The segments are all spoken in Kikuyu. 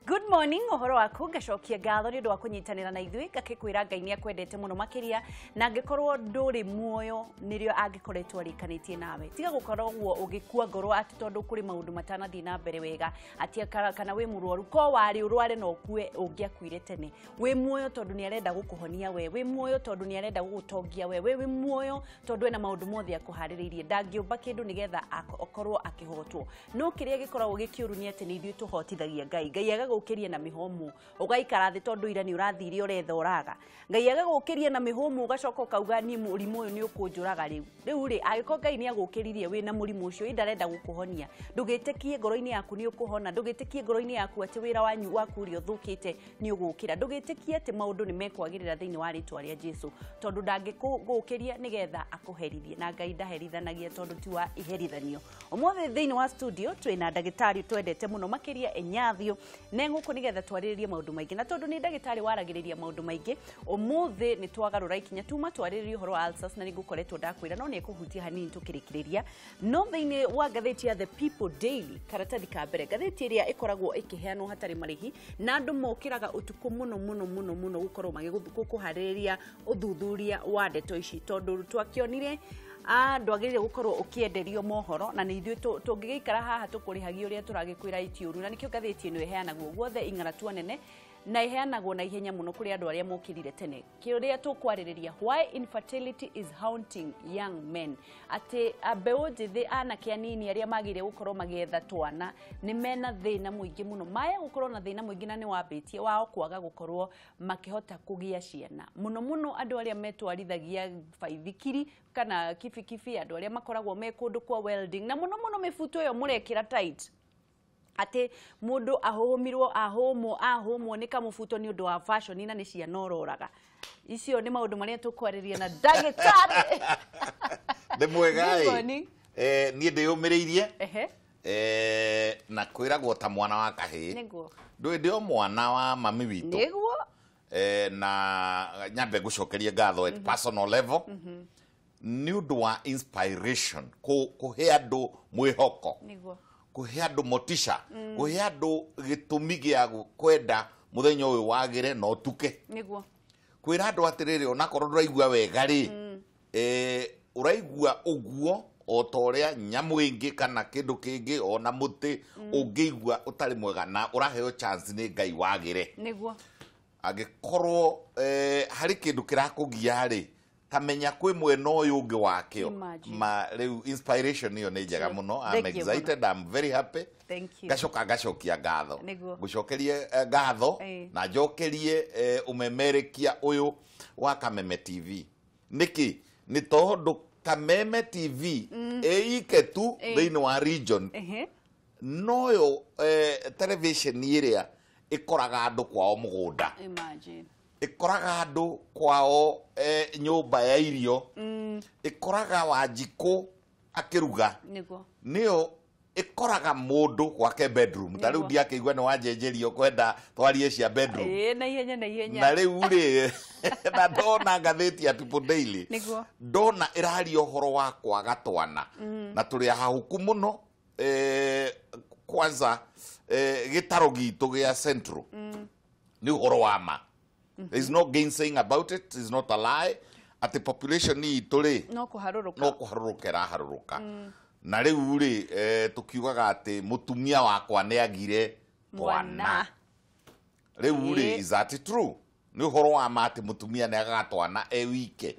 Good morning, ũhoro waku. Ngacokia ngatho nĩ ũndũ wa kũnyitanĩra na ithuĩ, ngakĩkwĩra Ngai nĩ akwendete mũno makĩria, na angĩkorwo ndũrĩ muoyo nĩrĩo angĩkoretwo arĩkanĩtie nawe. Tiga gũkoragwo ũgĩkua ngoro atĩ tondũ kũrĩ maũndũ matanathiĩ na mbere wega, atĩ kana wĩ mũrwaru. Ko warĩ ũrware na ũkue, ũngĩakuire tene. Wĩ muoyo tondũ nĩ arenda gũkũhonia we, wĩ muoyo tondũ nĩ arenda gũgũtongia we, wĩ muoyo tondũ ena maũndũ mothe akũharĩrĩirie. Ndangĩũmba kĩndũ nĩgetha akorwo akĩhotwo. No kĩrĩa gĩkoragwo gĩkĩũru nĩ atĩ nĩ ithuĩ tũhotithagia Ngai. Ngai agagũkĩria na mĩhũmũ, ũgaikara thĩ tondũ ira nĩ ũrathire ũretha ũraga. Ngai agagũkĩria na mĩhũmũ, ũgacoka ũkauga niĩ mũrimũ ũyũ nĩ ũkũnjũraga rĩu. Rĩu rĩ, angĩkorwo Ngai nĩ agũkĩririe wĩna mũrimũ ũcio, ĩ ndarenda gũkũhonia, ndũgĩtĩkie ngoro-inĩ yaku nĩ ũkũhona, ndũgĩtĩkie ngoro-inĩ yaku atĩ wĩra wanyu waku ũrĩa ũthũkĩte nĩ ũgũkĩra, ndũgĩtĩkie atĩ maũndũ nĩ mekwagĩrĩra thĩinĩ wa rĩtwa rĩa Jesu, tondũ ndangĩkũgũkĩria nĩgetha akũherithie, na Ngai ndaherithanagia tondũ ti wa iherithanio. Ũmũthĩ thĩinĩ wa studio twĩna ndagĩtarĩ twendete mũno makĩria, Enyathio, na gũkũ nĩgetha twarĩrĩrie maũndũ maingĩ, na tondũ nĩ ndagĩtarĩ waragĩrĩria maũndũ maingĩ, ũmũthĩ nĩ twagarũra ikinya tuma twarĩrĩrie ũhoro wa ulcers, na nĩ ngũkoretwo ndakwĩra no nĩ ekũhutia hanini tũkĩrĩkĩrĩria. No thĩinĩ wa ngathĩti ya The People Daily, karatathi ka mbere, ngathĩti ĩrĩa ĩkoragwo ĩkĩheanwo hatarĩ marĩhi, na andũ mokĩraga ũtukũ mũno mũno mũno mũno gũkorwo magĩkũharĩrĩria ũthuthuria wa ndeto ici, tondũ twakĩonire ndwagĩrĩire gũkorwo ũkĩenderio mohoro, na nĩ ithuĩ tũngĩgĩikara haha tũkũrĩhagia ũrĩa tũragĩkwĩra itiũru, na nĩkĩo ngathĩti ĩno ĩheanagwo guothe ing'aratua nene, na ĩheanagwo na ihenya mũno kũrĩ andũ arĩa mokĩrire tene. Kĩrĩa tũkwarĩrĩria, why infertility is haunting young men, atĩ mbeũ njĩthĩ, anake anini arĩa magĩrĩire gũkorwo magĩetha twana nĩ mena thĩna mũingĩ mũno, maya gũkorwo na thĩna mũingĩ na nĩ wambĩtie wao kwaga gũkorwo makĩhota kũgĩa ciana, mũno mũno andũ arĩa metwarithagia baithikiri kana kibikibi, andũ arĩa makoragwo me kũndũ kwa welding, na mũno mũno mĩbuto ĩyo mũrekĩra tight, atĩ mũndũ ahũmĩrwo ahũmwo ahũmwo nĩ kamũbuto nĩ ũndũ wa fashion, na nĩ ciana ũroraga. Icio nĩ maũndũ marĩa tũkwarĩria na ndagĩtarĩ. Ndĩ mwega. Ĩ niĩ ndĩyũmĩrĩirie na kwĩragwo ta mwana wa kahĩĩ. Nĩguo. Ndũĩ ndĩ o mwana wa mami witũ. Nĩguo. Na nyambe ngũcokerie ngatho at personal level nĩ ũndũ wa inspiration, kũhe andũ mwĩhoko, nĩguo, kũhe andũ motisha, kũhe andũ gĩtũmi gĩa kwenda mũthenya ũyũ wagĩre na ũtuke. Nĩguo. Kwĩra andũ atĩrĩrĩ, onakorwo ndũraigua wega rĩ, ũraigua ũguo o ta ũrĩa nyamũ ĩngĩ kana kĩndũ kĩngĩ ona mũtĩ ũngĩigua ũtarĩ mwega, na ũraheo chance nĩ Ngai wagĩre. Nĩguo. Angĩkorwo harĩ kĩndũ kĩrakũgia rĩ, tamenya kwĩ mwena ũyũ ũngĩ wakĩo. Imagine. Ma rĩu inspiration ĩyo nĩ njega mũno. I'm Thank you. excited, I'm very happy. Thank you. Ngacoka ngacokia ngatho. Nĩguo. Ngũcokerie ngatho na njokerie ũmemerekia ũyũ wa Kameme TV. Nĩkĩ? Nĩ tondũ Kameme TV ĩike tu thĩinĩ wa region noyo television ĩrĩa ĩkoraga andũ kwao mũgũnda. Imagine. Ĩkoraga andũ kwao nyũmba ya irio, ĩkoraga Wanjikũ akĩruga. Nĩguo. Nĩyo ĩkoraga mũndũ gwake bedroom. Ta rĩu ndiakĩigua nĩ wanjenjerio kwenda twarie cia bedroom. Ĩĩ, na ihenya na ihenya. Na rĩu rĩ, na ndona ngathĩti ya People Daily, Nĩguo. ndona ĩraria ũhoro wa kwaga twana, na tũrĩ ahahũku mũno. Kwanza gĩtaro gitũ gĩa Central nĩ ũhoro wa ma. There is no gainsaying about it, it's not a lie, atĩ population itũ rĩ no kũharũrũka. No kũharũrũka ĩraharũrũka. Na rĩu rĩ, tũkiugaga atĩ mũtumia wakwa nĩ agire twana. Mwana. Rĩu rĩ, is that true? Nĩ ũhoro wa ma atĩ mũtumia nĩ agaga twana e wike?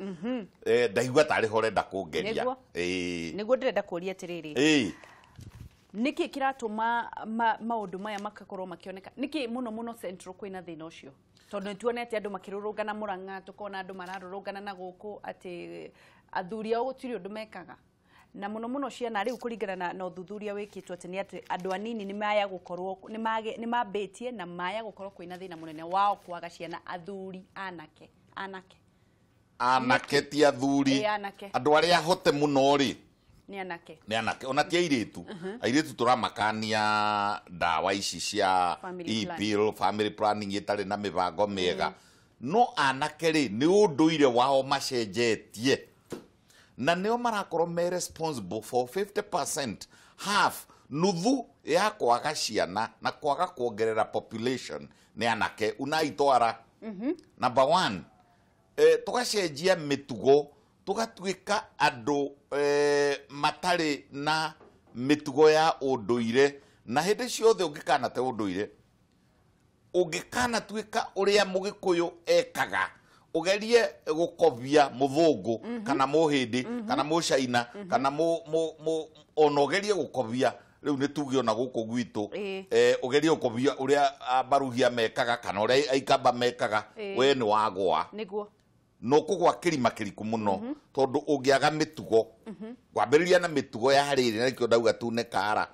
Ndaigua tarĩ ho ũrenda kũngeria. Nĩguo. Ĩĩ. Nĩguo ndĩrenda kũria atĩrĩrĩ, Ĩĩ. nĩkĩ kĩratũma maũndũ maya makakorwo makĩoneka? Nĩkĩ mũno mũno Central kwĩna thĩna ũcio? Tondũ nĩ tuonete andũ makĩrũrũngana Mũrang'a, tũkona andũ mararũrũngana na gũkũ atĩ athuri ao gũtirĩ ũndũ mekaga, na mũno mũno ciana rĩu kũringana na ũthuthuria wĩkĩtwo atĩ nĩ atĩ andũ anini nĩ maya gũkorwo nĩ mambĩtie na maya gũkorwo kwĩna thĩna mũnene wao kwaga ciana, athuri anake anake. Anake ti athuri. Ĩĩ, anake. Andũ arĩa ahote mũno rĩ nĩ anake. Nĩ anake, ona ti airĩtu. Airĩtu tũramakania ndawa ici cia Family e-pill, family planning ĩtarĩ na mĩbango mĩega. No anake rĩ, nĩ ũndũire wao macenjetie, na nĩo marakorwo me responsible for 50%, half Nuthu ya kwaga ciana na kwaga kuongerera population nĩ anake unaitwara. Number one, tũgacenjia mĩtugo, tũgatuĩka andũ matarĩ na mĩtugo ya ũndũire, na hĩndĩ ciothe ũngĩkana te ũndũire, ũngĩkanatuĩka ũrĩa mũgĩkũyũ ekaga, ũgerie gũkobia mũthũngũ kana mũhĩndĩ kana mũcaina kana ona ũgerie gũkobia rĩu nĩ tuge ona gũkũ gwitũ, ũgerie gũkobia ũrĩa Baruhia mekaga kana ũrĩa Aikamba mekaga, we nĩ wagwa. Nĩguo. No kũgwa kĩrima kĩriku mũno, tondũ ũngĩaga mĩtugo, kwambĩrĩria na mĩtugo ya rĩrĩ, na nĩkĩo ndauga tune kara.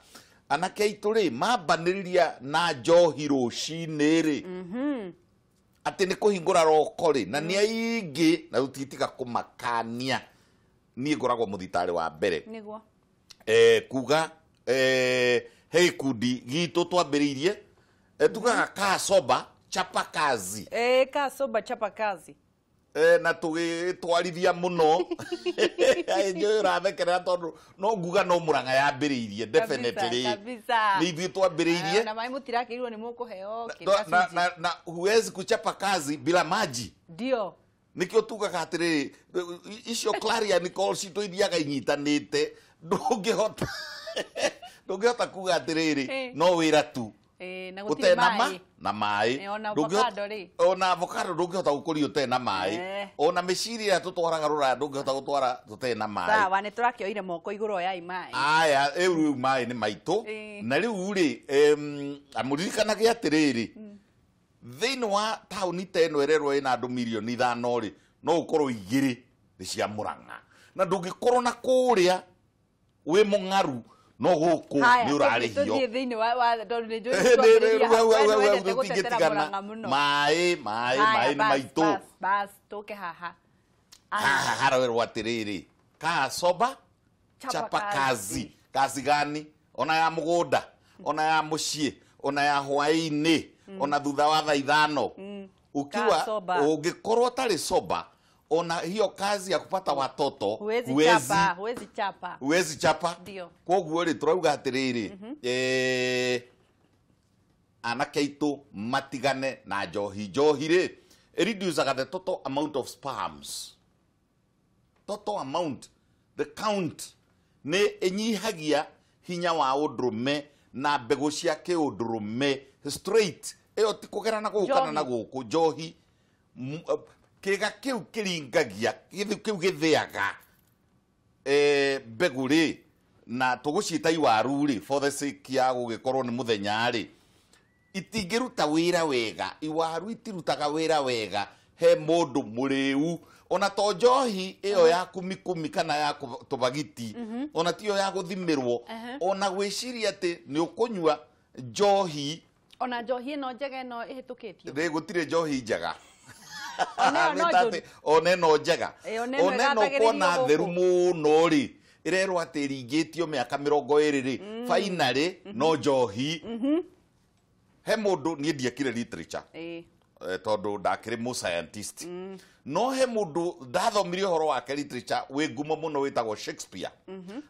Anake aitũ rĩ, mambanĩrĩria na njohi rũcinĩ rĩ, atĩ nĩ kũhingũra roko rĩ, na nĩ aingĩ, na tũtitiga kũmakania. Niĩ ngoragwo mũthitarĩ wa mbere. Nĩguo. Kuga he gĩkundi gitũ twambĩrĩirie, tugaga kaa soba chapa kazi. Kaa soba chapa kazi. Na tũgĩtwarithia mũno. Njũĩ ũrathekerera tondũ no nguga no Murang'a yambĩrĩirie, definitely. Kabisa. Nĩ ithuĩ twambĩrĩirie. Na maĩ mũtirakĩirwo nĩ mũkũheo kĩrĩa. Na huwezi kuchapa kazi bila maji. Ndio. Nĩkĩo tugaga atĩrĩrĩ, icio Claria Nicole citũ ithiaga inyitanĩte, ndũngĩhota ndũngĩhota kuga atĩrĩrĩ no wĩra tu. Na gũtirĩ maĩ. Na maĩ. Ona avocado rĩ. Ona avocado ndũngĩhota gũkũria ũtarĩ na maĩ. Ona mĩciri ĩrĩa tũtwaraga rũraya ndũngĩhota gũtwara tũtarĩ na maĩ. Sawa, nĩ tũrakĩoire moko igũrũ oyai maĩ. Aya, rĩu maĩ nĩ maitũ. Na rĩu rĩ, amũririkanage atĩrĩrĩ, thĩinĩ wa taũni ta ĩno ĩrerwo ĩna andũ mirioni 5 rĩ, no ũkorwo 2 nĩ cia Murang'a. Na ndũngĩkorwo na kũrĩa wĩ mũng'aru no gũkũ nĩ ũrarĩhio. Tũthiĩ thĩinĩ wa tondũ nĩ njũĩ twambĩrĩria gũtetera Murang'a mũno. Maĩ maĩ maĩ nĩ maitũ. Bas, tũke haha. Haha haroerwo atĩrĩrĩ, kaa soba chapa kazi. Kazi gani? Ona ya mũgũnda, ona ya mũciĩ, ona ya hwaĩ-inĩ, ona thutha wa thaa 5. Ukiwa ũngĩkorwo ũtarĩ soba, ona hiyo kazi ya kupata watoto huwezi chapa, huwezi chapa. Ndio. Koguo rĩ, tũrauga atĩrĩrĩ, anake aitũ matigane na njohi. Njohi rĩ, reducaga the total amount of sperms. Total amount, the count, nĩ ĩnyihagia hinya wa ũndũrũme na mbegũ cia kĩũndũrũme straight. Ĩyo ti kũgera na gũkũ kana na gũkũ. Njohi kĩga kĩu kĩringagia, kĩu gĩthĩaga mbegũ rĩ, na tũgũciĩta iwaru rĩ, for the sake ya gũgĩkorwo nĩ mũthenya rĩ, itingĩruta wĩra wega. Iwaru itirutaga wĩra wega he mũndũ mũrĩu. Ona to njohi ĩyo ya kumikumi kana ya tũbagiti, ona tiyo ya gũthimĩrwo, ona gwĩciria atĩ nĩ ũkũnyua njohi. Ona njohi ĩno njega ĩno ĩhĩtũkĩtio. Rĩ, gũtirĩ njohi njega. Ona ĩno njega. Ona ĩno kuona theru mũno rĩ, ĩrerwo atĩ ĩringĩtio mĩaka 20 rĩ, finally no njohi. He mũndũ, niĩ ndiekire literature tondũ ndakĩrĩ mũ scientist, no he mũndũ ndathomire ũhoro wake literature wĩ ngumo mũno wĩtagwo Shakespeare.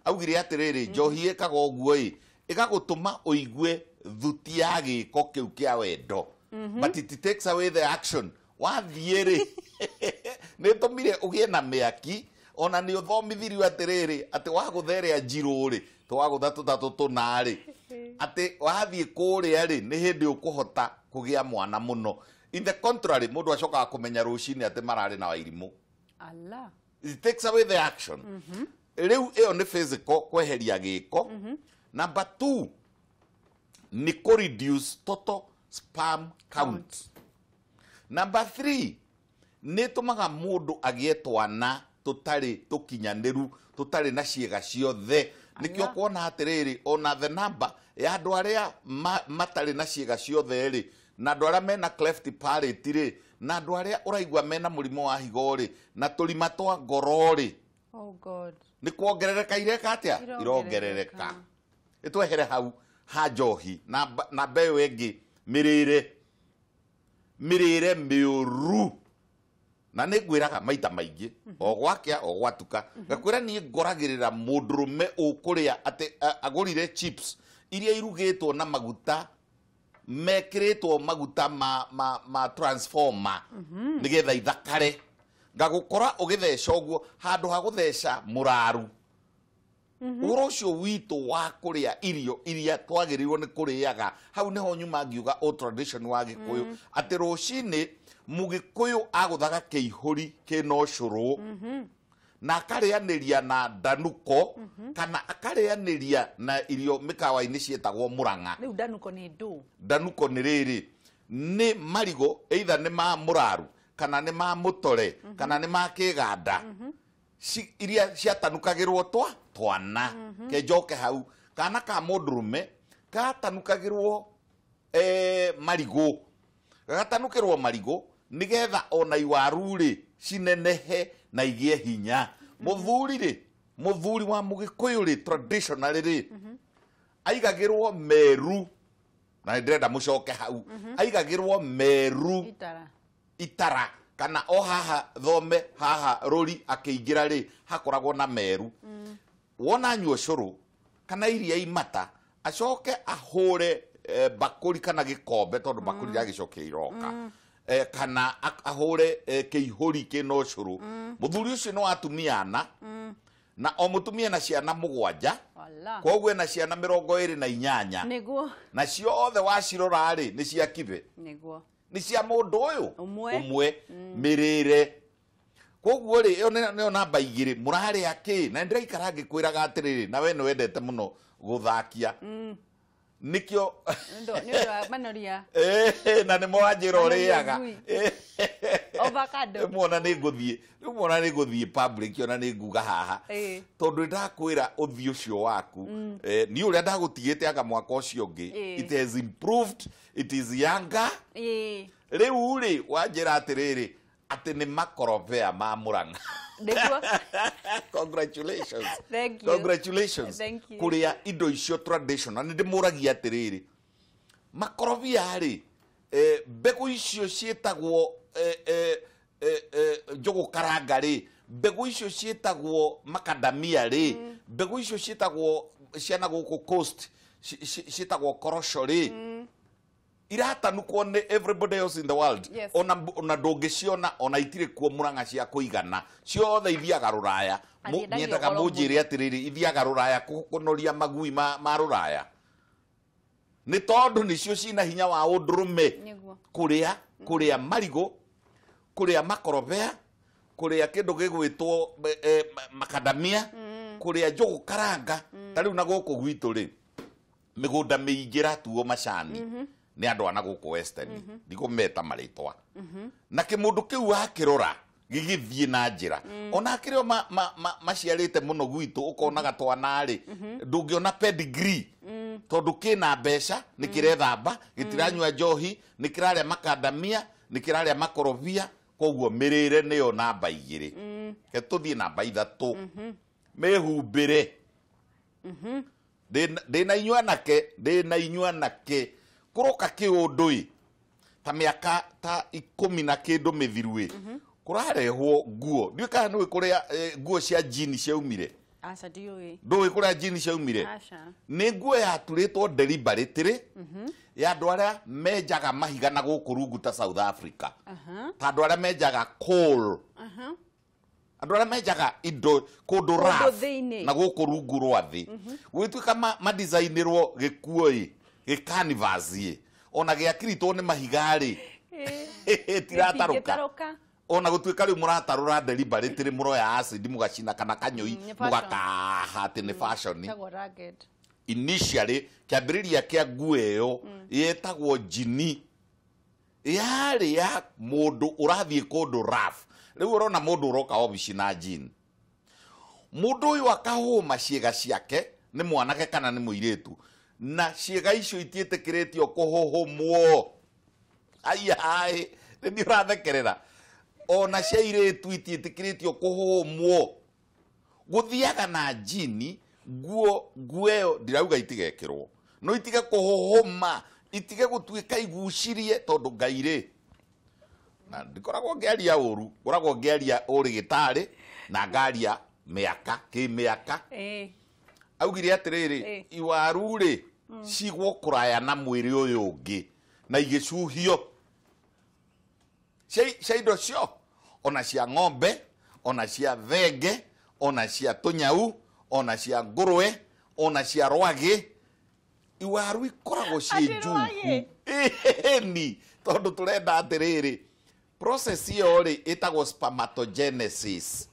Augire atĩrĩrĩ, njohi ĩkaga ũguo ĩ, ĩgagũtũma ũigue thuti ya gĩko kĩu kĩa wendo, but it takes away the action. Wathiĩ rĩ, nĩ ĩtũmire ũgĩe na mĩaki. Ona nĩ ũthomithirio atĩrĩrĩ, atĩ wagũtha ĩrĩa njirũ rĩ, twagũtha tũtatũ tũna rĩ, atĩ wathiĩ kũrĩa rĩ, nĩ hĩndĩ ũkũhota kũgĩa mwana mũno. In the contrary, mũndũ acokaga kũmenya rũcinĩ atĩ mararĩ na wairimũ. Allah. It takes away the action. Rĩu ĩyo nĩ physical, kweheria gĩko. Number 2, nĩ kũ reduce total sperm count. Number 3, nĩ ĩtũmaga mũndũ agĩe twana tũtarĩ tũkinyanĩru, tũtarĩ na ciĩga ciothe. Nĩkĩo kuona atĩrĩrĩ, ona the number ya andũ arĩa matarĩ na ciĩga ciothe rĩ, na andũ arĩa mena cleft palate rĩ, na andũ arĩa ũraigua mena mũrimũ wa higo rĩ, na tũrima twa ngoro rĩ, Oh God. Nĩ kuongerereka ireka atĩa? Irongerereka. Ĩtwehere hau ha njohi. Na mbeũ ĩngĩ, mĩrĩre. Mĩrĩre mĩũru. Na nĩ ngwĩraga maita maingĩ, o gwakĩa o gwatuka, ngakwĩra niĩ ngoragĩrĩra mũndũrũme ũkũrĩa atĩ agũrire chips Iria irugĩtwo na maguta mekĩrĩtwo maguta ma transformer nĩgetha ithakare. Ngagũkora ũgĩtheca ũguo handũ ha gũtheca mũraru. Ũhoro ũcio witũ wa kũrĩa irio iria twagĩrĩirwo nĩ kũrĩaga hau nĩho nyuma ngiuga o tradition wa Gĩkũyũ atĩ rũcinĩ Mũgĩkũyũ agũthaga kĩihũri kĩna ũcũrũ na akarĩanĩria na ndanuko kana akarĩanĩria na irio mĩkawa-inĩ ciĩtagwo mũrang'a. Rĩu ndanuko nĩ ndũ? Ndanuko nĩ rĩrĩ nĩ marigũ either nĩ ma mũraru kana nĩ ma mũtore kana nĩ ma kĩganda iria ciatanukagĩrwo twana. Kenjoke hau kana ka mũndũrũme gatanukagĩrwo marigũ gagatanukĩrwo marigũ nĩgetha ona iwaru rĩ cinenehe na igĩe hinya. Mũthuri rĩ, mũthuri wa Mũgĩkũyũ rĩ traditionally rĩ aigagĩrwo meru na nĩ ndĩrenda mũcoke hau aigagĩrwo meru itara kana o haha thome haha rũri akĩingĩra rĩ hakoragwo na meru. Wona anyua ũcũrũ kana iria imata acoke ahũre bakũri kana gĩkombe tondũ bakũri rĩagĩcokia iroka kana ahũre kĩihũri kĩna ũcũrũ. Mũthuri ũcio nĩ wa atumia ana na o mũtumia na ciana 7 koguo ena ciana 28 nĩguo na ciothe wacirora rĩ nĩ cia kibe nĩguo nĩ cia mũndũ ũyũ ũmwe mĩrĩre. Koguo rĩ ĩyo nĩyo namba 2 mũrarĩa kĩ na ndĩraikara ngĩkwĩraga atĩrĩrĩ na we nĩ wendete mũno gũthakia nĩkĩo nĩ ũndũ wa manoria na nĩ mwanjĩra ũrĩaga avocado muona nĩ ngũthiĩ rĩu muona nĩ ngũthiĩ public ona nĩ nguga haha tondũ ndakwĩra ũthiĩ ũcio waku niĩ ũrĩa ndagũtigĩte anga mwaka ũcio ũngĩ it has improved, it is younger. Rĩu rĩ wanjĩra atĩrĩrĩ atĩ nĩ makorobea ma Mũrang'a. Congratulations. Thank you. Congratulations. Thank you. Kũrĩa indo icio traditional nĩ ndĩmũragia atĩrĩrĩ makorobia rĩ mbegũ icio ciĩtagwo njũgũ karanga rĩ mbegũ icio ciĩtagwo makadamia rĩ mbegũ icio ciĩtagwo ciana gũkũ coast ciĩtagwo korosho rĩ iratanukwo nĩ everybody else in the world. Yes. Ona ndũngĩciona ona itirĩ kuo Mũrang'a cia kũigana ciothe ithiaga rũraya. Nyendaga mũnjĩre atĩrĩrĩ ithiaga rũraya kũnoria magui ma rũraya nĩ tondũ nĩcio cina hinya wa ũndũrũme kũrĩa marigũ kũrĩa makorobea kũrĩa kĩndũ gĩgwĩtwo makadamia kũrĩa njũgũ karanga. Ta rĩu na gũkũ gwitũ rĩ mĩgũnda mĩingĩ ĩratuo macani nĩ andũ ana gũkũ Western ndigũmeta marĩtwa na kĩmũndũ kĩu wakĩrora gĩgĩthiĩ na njĩra ona kĩrĩa maciarĩte mũno gwitũ ũkonaga twana rĩ ndũngĩona pedigree tondũ kĩna mbeca nĩ kĩrethamba gĩtiranyua njohi nĩ kĩrarĩa makadamia nĩ kĩrarĩa makorobia koguo mĩrĩre nĩyo namba 2. Ke tũthiĩ namba 3 mĩhumbĩre. Ndĩna inyuĩ anake ndĩna inyuĩ anake kũroka kĩũndũ ĩ ta mĩaka ta 10 na kĩndũ mĩthiru ĩ kũrarehwo nguo ndiũĩ kana nĩũĩ kũrĩa nguo cia jini ciaumire. Aca ndiũĩ. Ndũĩ kũrĩa jini ciaumire? Aca. Nĩ nguo yaturĩtwo deliberately ya andũ arĩa menjaga mahiga na gũkũ rungu ta South Africa ta andũ arĩa menjaga coal andũ arĩa menjaga indo kũndũ rough na gũkũ rungu rwa thĩ gũgĩtuĩka madisainĩrwo gĩkuo ĩ gĩ canvas ĩ ona gĩakĩritwo nĩ mahiga rĩ tiratarũka ona gũtuĩka rĩu mũratarũra deliberately mũroya acid mũgacina kana kanyũi mũgakaha atĩ nĩ fashion. Initially kĩambĩrĩria kĩa nguo ĩyo yetagwo jini yarĩ ya mũndũ ũrathiĩ kũndũ rough. Rĩu ũrona mũndũ ũroka obici na jean mũndũ ũyũ akahũma ciĩga ciake nĩ mwanake kana nĩ mũirĩtu na ciĩga icio itiĩtĩkĩrĩtio kũhũhũmwo. Ai nĩ ũrathekerera ona cia irĩtu itiĩtĩkĩrĩtio kũhũhũmwo gũthiaga na jini nguo ĩyo ndirauga itigekĩrwo no itige kũhũhũma itige gũtuĩka igucirie tondũ Ngai rĩ na ndikoragwo ngĩaria ũru ngoragwo ngĩaria ũrĩ gĩtarĩ na ngaria mĩaka kĩmĩaka augire atĩrĩrĩ iwaru rĩ Cigwo kũraya na mwĩrĩ ũyũ ũngĩ na igĩcuhio cia indo cio ona cia ng'ombe ona cia thenge ona cia tũnyau ona cia ngũrwe ona cia rwagĩ iwaru ikoragwo ciĩ njuhu ĩni tondũ tũrenda atĩrĩrĩ process ĩyo rĩ ĩtagwo spermatogenesis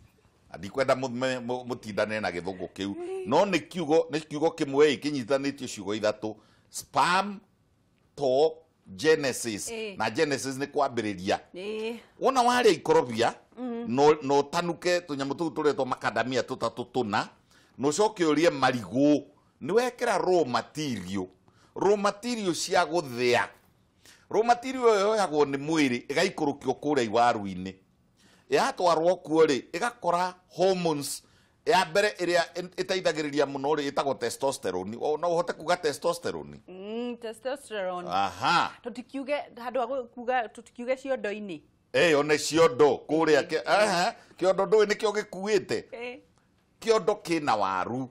ndikwenda mũtindane na gĩthũngũ kĩu no nĩ kiugo kĩmwe kĩnyitanĩtio ciugo ithatũ sperm to genesis na genesis nĩ kwambĩrĩria wona warĩa ikorobia no ũtanuke tũnyamũ tũu tũretwo makadamia tũtatũ tũna na ũcoke ũrĩe marigũ nĩ wekĩra raw material cia gũthĩa raw material ĩyo yoyagwo nĩ mwĩrĩ ĩgaikũrũkio kũrĩa iwaru-inĩ yatwarwo kuo rĩ ĩgakora hormones ya mbere ĩrĩa ĩteithagĩrĩria mũno rĩ ĩtagwo testosterone no ũhote kuga testosterone testosterone aha tũtikiuge handũ ha kuga tũtikiuge ciondo-inĩ ĩyo nĩ ciondo kũrĩa kĩondo ndũĩ nĩkĩo gĩkuĩte kĩondo kĩna waru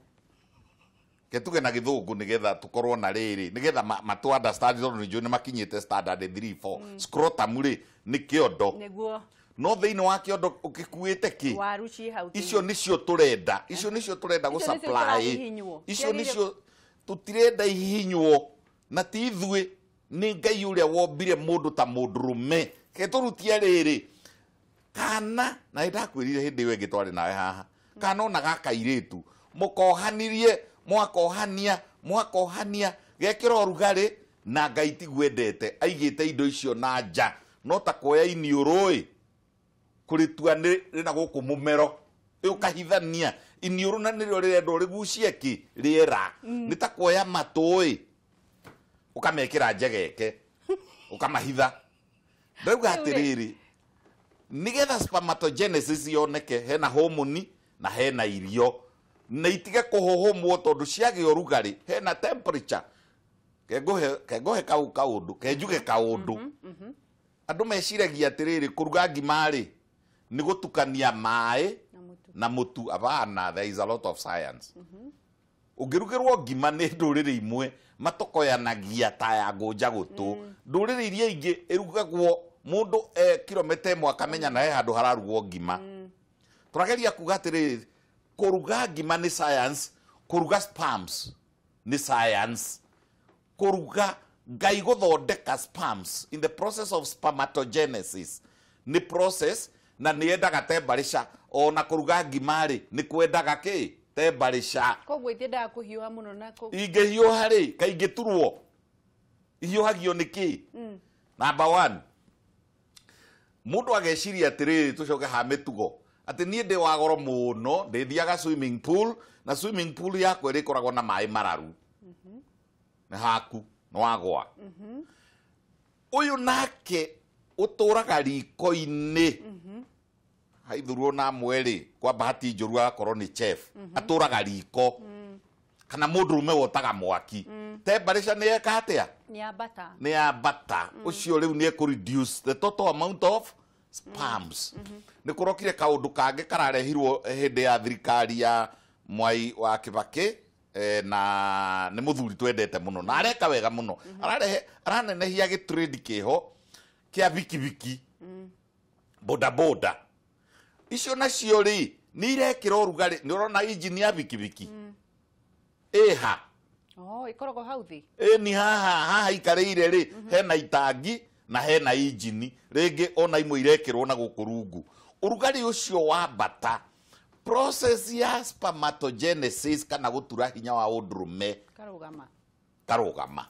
ketuge na gĩthũngũ nĩgetha tũkorwo na rĩrĩ nĩgetha matũ understand tondũ nĩ njũĩ nĩ makinyĩte standard 3 4 scrotum rĩ nĩ kĩondo nĩguo no thĩinĩ wa kĩondo ũgĩkuĩte kĩ waru ci hau icio nĩcio tũrenda icio nĩcio tũrenda gũ supply icio nĩcio tũtirenda ihihinywo na ti ithuĩ nĩ Ngai ũrĩa wombire mũndũ ta mũndũrũme ke tũrutie rĩrĩ kana na nĩndakwĩrire hĩndĩ ĩyo ĩngĩ twarĩ nawe haha kana ona gaka irĩtu mũkohanirie mwakohania gekĩra ũrugarĩ na Ngai tiguendete aigĩte indo icio na nja no ta kuoya iniũrũ ĩ kũrĩtua rĩna gũkũ mũmero ũkahithania iniũrũ na nĩrĩo rĩrendwo rĩgucie kĩ rĩera nĩ ta kuoya matũ ĩ ũkamekĩra njegeke ũkamahitha ndauga atĩrĩrĩ nĩgetha spermatogenesis yoneke hena homoni na hena irio na itige kũhũhũmwo tondũ ciagĩa ũrugarĩ hena temperature kengohe kau kaũndũ kenjuge kaũndũ andũ meciragia atĩrĩrĩ kũruga ngima rĩ nĩ gũtukania maĩ na mũtu abana there is a lot of science ũngĩrugĩrwo ngima nĩ ndũrĩrĩ imwe matokoyanagia ta ya ngũnja gũtũ ndũrĩrĩ iria ingĩ ĩrugagwo mũndũ kilomita ĩmwe akamenya na he handũ hararugwo ngima tũrageria kuga atĩrĩrĩ kũruga ngima nĩ science kũruga sperms nĩ science kũruga Ngai gũthondeka sperms in the process of spermatogenesis nĩ process na nĩ yendaga temperature ona kũruga ngima rĩ nĩ kwendaga kĩ temperature koguo itiendaga kũhiũha mũno na ingĩhiũha rĩ kaingĩturwo ihiũhagio nĩ kĩ number 1 mũndũ ageciria atĩrĩrĩ tũcoke ha mĩtugo atĩ niĩ ndĩ wa goro mũno ndĩthiaga swimming pool na swimming pool yakwa ĩrĩkoragwo na maĩ mararu nĩ haku nĩ wagwa ũyũ nake ũtũraga riko-inĩ haithurwo na amwe rĩ kwa bahati njũru agakorwo nĩ chef atũraga riko kana mũndũrũme wotaga mwaki temperature nĩ eka atĩa nĩ yambata ũcio rĩu nĩ ekũ reduce the total amount of sperms nĩ kũrokire kaũndũ kangĩ kararehirwo hĩndĩ ya thirikari ya Mwai wa Kibaki na nĩ mũthuri twendete mũno na areka wega mũno ararehe aranenehia gĩtrade kĩho kĩa bikibiki boda boda icio nacio rĩ nĩ irekĩra ũrugarĩ nĩ ũrona injini ya bikibiki ĩha ĩkoragwo hau thĩ ĩni haha haha ikarĩire rĩ hena itangi na hena injini rĩngĩ ona imwe irekĩrwo na gũkũ rungu ũrugarĩ ũcio wambata process ya spermatogenesis kana gũtura hinya wa ũndũrũme karũgama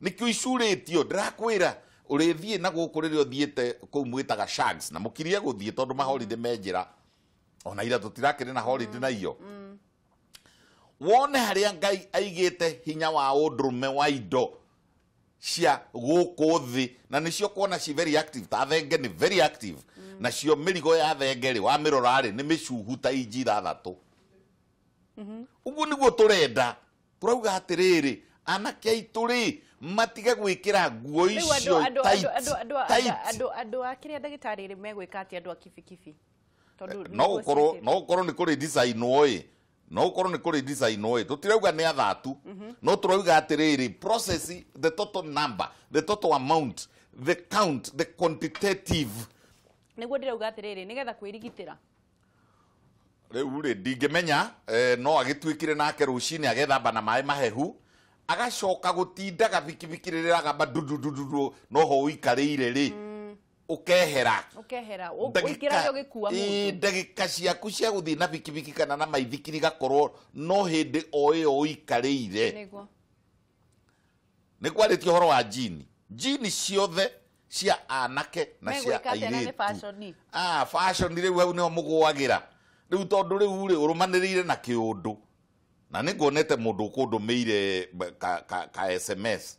nĩkĩo icurĩtio ndĩrakwĩra ũrĩthiĩ na gũkũ rĩrĩa ũthiĩte kũu mwĩtaga shags na mũkirie gũthiĩ tondũ maholiday me njĩra ona ira tũtirakĩrĩ na holiday na iyo wone harĩa Ngai aigĩte hinya wa ũndũrũme wa indo cia gũkũ thĩ na nĩcio kuona ci very active ta thenge nĩ very active nacio mĩrigo ya thenge rĩ wamĩrora rĩ nĩ mĩcuhu ta inji ithathatũ ũguo nĩguo tũrenda tũrauga atĩrĩrĩ anake aitũ rĩ matige gwĩkĩra nguo icio tight andũ a kĩrĩa ndagĩtarĩ rĩ megwĩka atĩa andũ a kibikibi no gũkorwo nĩ kũrĩ designwo ĩ No ũkorwo nĩ kũrĩ design ĩ tũtirauga nĩ athatu, no tũrauga atĩrĩrĩ, process, the total number, the total amount, the count, the quantitative. Nĩguo ndĩrauga atĩrĩrĩ, nĩgetha kwĩrigitĩra. Rĩu rĩ ndingĩmenya, no agĩtuĩkire nake rũcinĩ agethamba na maĩ mahehu, agacoka gũtindaga bikibiki rĩrĩa agamba ndudududu noho ũikarĩire rĩ, ũkehera. Ũkehera, ũingĩrage ũgĩkua mũndũ. Ndagĩka ciaku cia gũthiĩ na bikibiki kana na maithikiri gakorwo no hĩndĩ o ĩyo ũikarĩire. Nĩguo. Nĩ kwarĩtio ũhoro wa jini. Jini ciothe cia anake na cia Megwĩka atĩa na nĩ airĩtu. fashion? Fashion rĩu hau nĩho mũgũagĩra. Rĩu tondũ rĩu rĩ ũrũmanĩrĩire na kĩũndũ. Na nĩ nguonete mũndũ ũkũndũmĩire ka SMS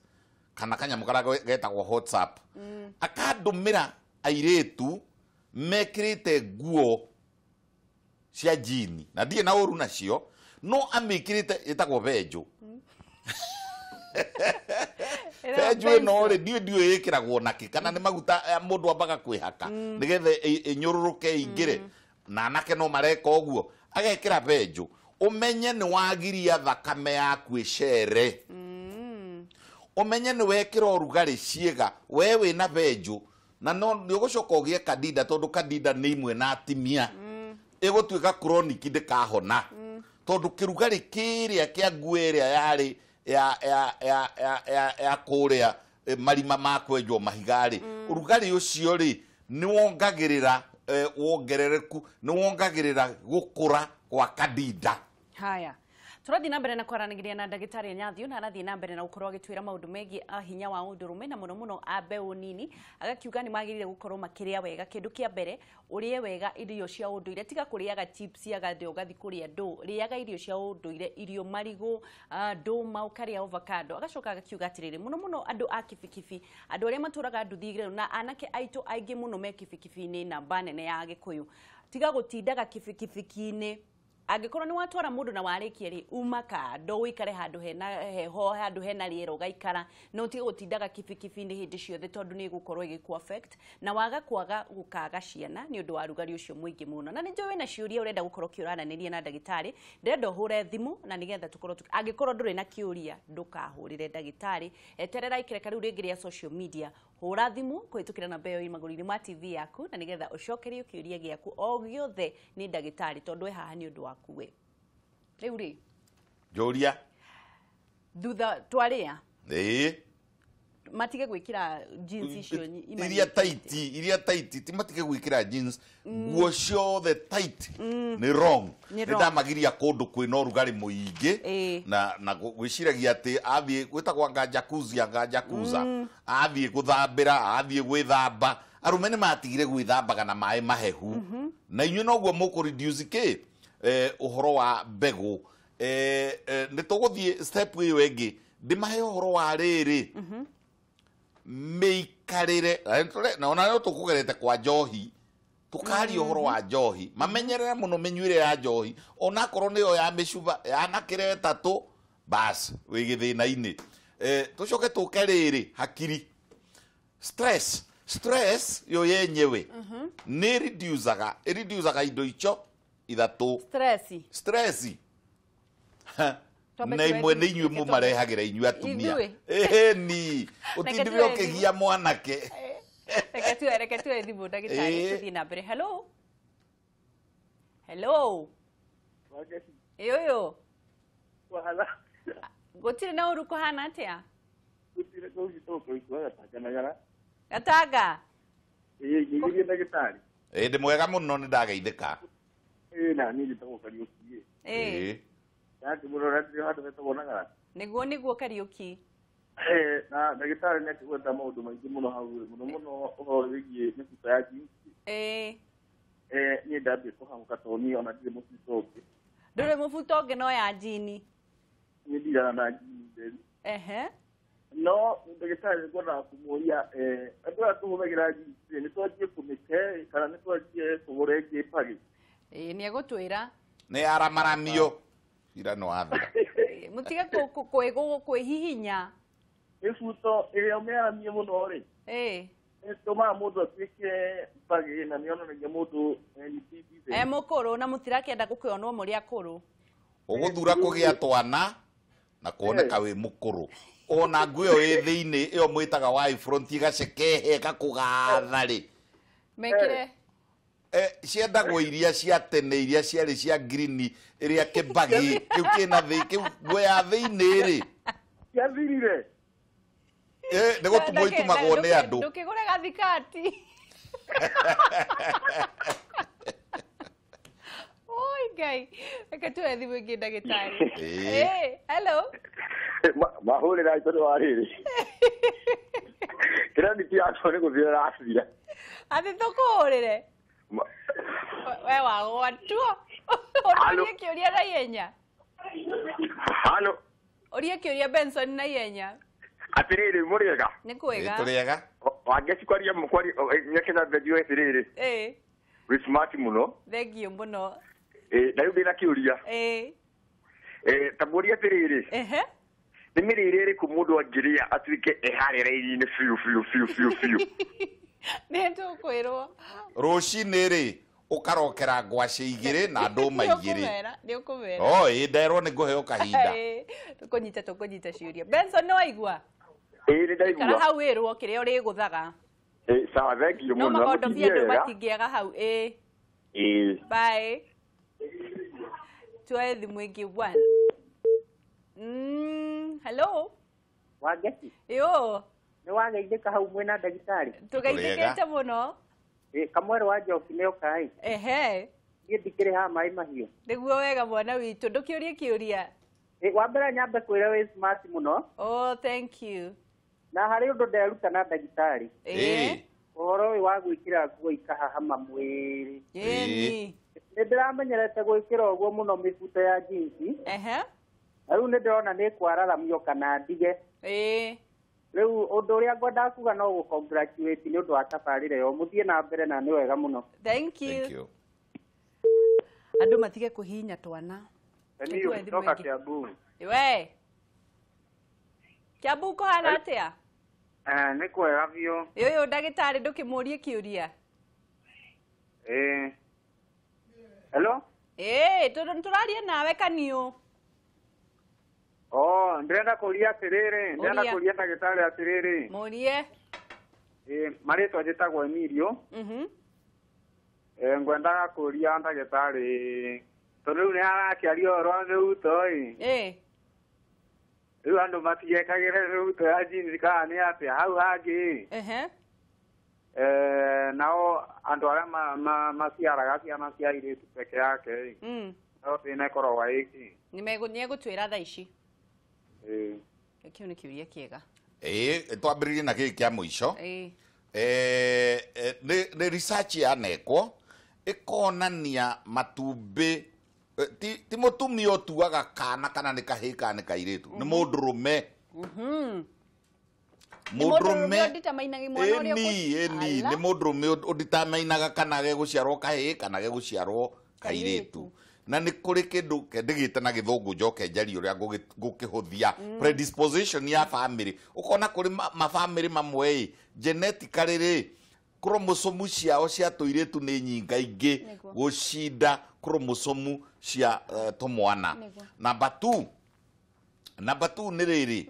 kana kanyamũ karĩa getagwo WhatsApp. Akandũmĩra airĩtu mekĩrĩte nguo cia jini na ndirĩ na ũru nacio, no amĩkĩrĩte ĩtagwo benjũ. Benjũ ĩno rĩ ndiũĩ ĩkĩragwo nakĩ, kana nĩ maguta mũndũ ambaga kwĩhaka nĩgetha ĩnyũrũrũke ĩingĩre, na anake no mareka ũguo, agekĩra benjũ. Ũmenye nĩ wagiria thakame yaku ĩcere. Ũmenye nĩ wekĩra ũrugarĩ ciĩga, we wĩna benjũ, na no nĩ ũgũcoka ũgĩe kandida, tondũ kandida nĩ imwe na atimia. Ĩgũtuĩka chronic ndĩkahona. Tondũ kĩrugarĩ kĩrĩa kĩa nguo ĩrĩa yarĩ ya kũrĩa marima ma kwenjwo mahiga rĩ, ũrugarĩ ũcio rĩ nĩ wongagĩrĩra wongerereku, nĩ wongagĩrĩra gũkũra kwa kandida. Haya, tũrathiĩ na mbere na kwaranĩria na ndagĩtarĩ Nyathio, na arathiĩ na mbere na gũkorwo agĩtwĩra maũndũ megiĩ hinya wa ũndũrũme na mũno mũno a mbeũ nini. Agakiuga nĩ magĩrĩire gũkorwo makĩrĩa wega. Kĩndũ kĩa mbere, ũrĩe wega irio cia ũndũire, tiga kũrĩaga chips agathiĩ ũgathiĩ kũrĩa ndũ, rĩaga irio cia ũndũire, irio marigũ, ndũma, ũkarĩa avocado. Agacoka agakiuga atĩrĩrĩ, mũno mũno andũ a kibikibi, andũ arĩa matũraga nduthi na anake aitũ aingĩ mũno me kibikibi-inĩ namba nene ya Gĩkũyũ, tiga gũtindaga kibikibi-inĩ. Angĩkorwo nĩ watwara mũndũ na warĩkia rĩ, uma kando ũikare handũ hena heho, handũ hena rĩera ũgaikara, no ũtige gũtindaga kibikibi-inĩ hĩndĩ ciothe, tondũ nĩ ĩgũkorwo ĩgĩkũ affect na waga kwaga gũkaga ciana nĩ ũndũ wa rugarĩ ũcio mũingĩ mũno. Na nĩ njũĩ wĩna ciũria ũrenda gũkorwo ũkĩũrananĩria na ndagĩtarĩ, ndĩrenda ũhũre thimũ na nĩgetha tũkorwo angĩkorwo ndũrĩ na kĩũria ndũkahũrĩre ndagĩtarĩ, eterera ikereka rĩu rĩngĩ rĩa social media, hũra thimũ kũhĩtũkĩra namba ĩyo ĩ magũrũ-inĩ ma TV yaku, na nĩgetha ũcokerio kĩũria gĩaku o gĩothe nĩ ndagĩtarĩ, tondũ e haha nĩ ũndũ waku we. Rĩu rĩ, njũria thutha twarĩa ĩĩ, matige gwĩkĩra jeans icio iria tight, iria tight, ti matige gwĩkĩra jeans, nguo ciothe tight nĩ wrong. Nĩ ndamagiria kũndũ kwĩna ũrugarĩ mũingĩ, na gwĩciragia atĩ athiĩ gwĩtagwo anga jacuzzi, anga jacuzza, athiĩ gũthambĩra, athiĩ gwĩthamba. Arũme nĩ matigire gwĩthambaga na maĩ mahehu, na inyuĩ noguo mũkũ reduce kĩ ũhoro wa mbegũ. Nĩ tũgũthiĩ step ĩyo ĩngĩ, ndĩmahe ũhoro wa rĩrĩ mĩikarĩre, na ona no tũkũgerete kwa njohi, tũkaria ũhoro wa njohi, mamenyerere mũno mĩnyuĩre ya njohi, onakorwo nĩyo ya mĩcuba ya nakĩra ĩtatũ, bas wĩ gĩthĩna-inĩ. Tũcoke tũke rĩrĩ hakiri, stress, stress yo yenyewe nĩ reducaga, ĩreducaga indo icio ithatũ. Stress, stress na imwe nĩ inyuĩ mũmarehagĩra inyuĩ atumia. Ĩni ũtindire ũkĩgia mwanake. Reke tuoe thimũ ndagĩtarĩ, tũthiĩ na mbere. Hello, hello. Ĩũyũ gũtirĩ na ũru, kũhana atĩa? Gatanga. Ĩ ndĩ mwega mũno, nĩ ndageithĩka. Ĩ nĩguo, nĩguo Kariũki. Na ndagĩtarĩ nĩ akĩgweta maũndũ maingĩ mũno hau rĩ, mũno mũno ũhoro wĩgiĩ mĩbuto ya jeans. Niĩ ndambie kũhang'ũka tondũ niĩ ona ndirĩ mũbuto ũngĩ. Ndũrĩ mũbuto ũngĩ no ya jini? Niĩ ndirana na jini theri. Ehe. No ndagĩtarĩ nĩ ngwendaga kũmũria, andũ aya tũhũthagĩra jeans nĩ twanjie kũmĩte kana nĩ twanjie kũgũra ĩngĩ pagi? Ĩĩ, nĩ egũtwĩra. Nĩ aramaramio ira no athira. Mũtige kwĩhihinya. Mĩbuto ĩrĩa ũmĩaramie mũno rĩ, ĩĩ, ĩtũmaga mũndũ atuĩke pagi na nĩyonanagia mũndũ e mũkũrũ na mũtirakĩenda gũkĩonwo mũrĩ akũrũ. Ũgũthura kũgĩa twana na kuoneka wĩ mũkũrũ. Ona nguo ĩyo ĩ thĩinĩ ĩyo mwĩtaga wa front igacekehe gakũgatha rĩ. Mekire. Ciendagwo iria cia tene iria ciarĩ cia green ĩrĩa kĩbagi kĩu kĩna thĩ kĩu nguo ya thĩinĩ rĩ. Ciathirire. Nĩ gũtumwo itumagwo nĩ andũ. Ndũkĩgũre gathikati. Oi Ngai, reke tuoe thimũ ĩngĩ ndagĩtarĩ. Hello. Mahũrĩra tondũ wa rĩrĩ. Credit yakwa nĩ gũthira ĩrathira. Atĩ tũkũhũrĩre? We wagwatwo. Ũrie kĩũria na ihenya. Halo. Ũrie kĩũria Benson na ihenya. Atĩrĩrĩ mũrĩega? Nĩ kwega. Tũrĩega. Wangeci kwaria nyekena thengiũ atĩrĩrĩ. Wĩ smart mũno. Thengiũ mũno. Na rĩu ndĩna kĩũria. Ta mũrie atĩrĩrĩ. Nĩ mĩrĩre ĩrĩkũ mũndũ angĩrĩa atuĩke e harĩa raini-inĩ biũ biũ biũ biũ biũ? Nĩ tũkwĩrwo. Rũcinĩ rĩ ũkarokera ngwacĩ igĩrĩ na ndũma igĩrĩ. Nĩ ũkũmera. Oh, ĩ nderwo nĩ ngũheo kahinda. Tũkũnyita ciũria. Benson nĩ waigua? Nĩ ndaigua. Ikara hau wĩrwo kĩrĩa ũrĩgũthaga. Sawa, thengiũ mũno. No makondobia andũ matingĩaga hau. Bye. Tuoe thimũ ĩngĩ one. Hello. Wangeci. Yo. Nĩ wageithĩka hau mwĩna ndagĩtarĩ? Tũgeithĩkĩte mũno. Kamwerũ wa Njoki nĩ oka ĩ. Ehe. Niĩ ndikĩrĩ haha maĩ mahiũ. Nĩguo wega mwana witũ, ndũkĩũrie kĩũria. Wa mbere nyambe kwĩra wĩ smart mũno. Oh, thank you. Na harĩ ũndũ nderuta na ndagĩtarĩ. Ũhoro ũyũ wa gwĩkĩra nguo ikahahama mwĩrĩ. Nĩ ndĩramenyerete gwĩkĩra ũguo mũno mĩbuto ya jeans. Na rĩu nĩ ndĩrona nĩ kwararamio kana ndige. Rĩu ũndũ ũrĩa ngwendaga kuga no gũ-congratulate nĩ ũndũ wa tabarĩra ĩyo, mũthiĩ na mbere na nĩ wega mũno. Thank you. Andũ matige kũhihinya twana. Niĩ kutoka Kiambu. We. Kiambu kũhana atĩa? Nĩ kwega biũ. Ũyũ ndagĩtarĩ ndũkĩmũrie kĩũria. Hello? Tũraria nawe kaniũ. Oh, ndĩrenda kũria atĩrĩrĩ, ndĩrenda kũria ndagĩtarĩ atĩrĩrĩ. Mũrie. Marĩtwa njĩtagwo Emilio. Ngwendaga kũria ndagĩtarĩ tondũ rĩu nĩ arakĩaria ũhoro wa mĩhuto ĩ. Rĩu andũ matigekagĩre mĩhuto ya jeans kana nĩ atĩa hau hangĩ. Nao andũ arĩa maciaraga ciana cia airĩtu peke yake ĩ. Nao thĩna ĩkoragwo ĩkĩ. Nĩ egũtwĩra thaa ici. Kĩu nĩ kĩũria kĩega. Twambĩrĩrie na gĩkĩ kĩa mũico. Nĩ research yanekwo ĩkonania matumbĩ ti mũtumia ũtuaga kana kana nĩ kahĩĩ kana nĩ kairĩtu, nĩ mũndũrũme. Mũndũrũme nĩ mũndũrũme ũnditamainaga kana gegũciarwo kahĩĩ kana gegũciarwo kairĩtu. Na nĩ kũrĩ kĩndũ ndĩgĩte na gĩthũngũ njoke njarie ũrĩa ngũkĩhũthia predisposition ya family. Ũkona kũrĩ mabamĩrĩ mamwe ĩ genetically rĩ chromosomu ciao cia tũirĩtu nĩ nyingaingĩ gũcinda chromosomu cia tũmwana. Number 2 nĩ rĩrĩ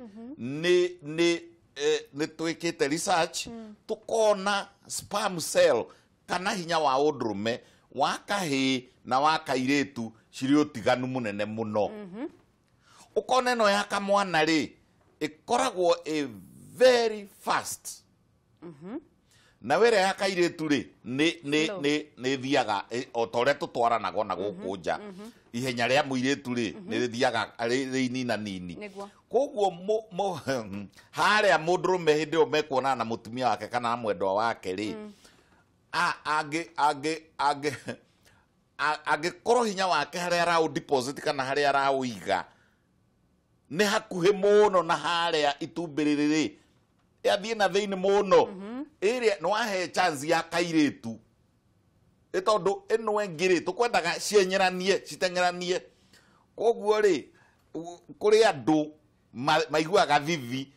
nĩ twĩkĩte research tũkona sperm cell kana hinya wa ũndũrũme wa kahĩĩ na wa kairĩtu cirĩ ũtiganu mũnene mũno. Ũkona ĩno ya kamwana rĩ ĩkoragwo ĩ very fast. Na wĩra ya kairĩtu rĩ nĩ thiaga o ta ũrĩa tũtwaranaga na gũkũ nja. Ihenya rĩa mũirĩtu rĩ nĩ rĩthiaga rĩ nina nini. Koguo harĩa mũndũrũme hĩndĩ ĩyo mekuonana na mũtumia wake kana na mwendwa wake rĩ angĩkorwo hinya wake harĩa araũ deposit kana harĩa araũiga nĩ hakuhĩ mũno na harĩa itumbĩ rĩrĩ rĩ yathiĩ na thĩinĩ mũno ĩrĩa nĩ wahe chance ya kairĩtu ĩ tondũ ĩno ĩngĩ rĩ tũkwendaga cienyeranie citeng'eranie. Koguo rĩ kũrĩ andũ maiguaga thithi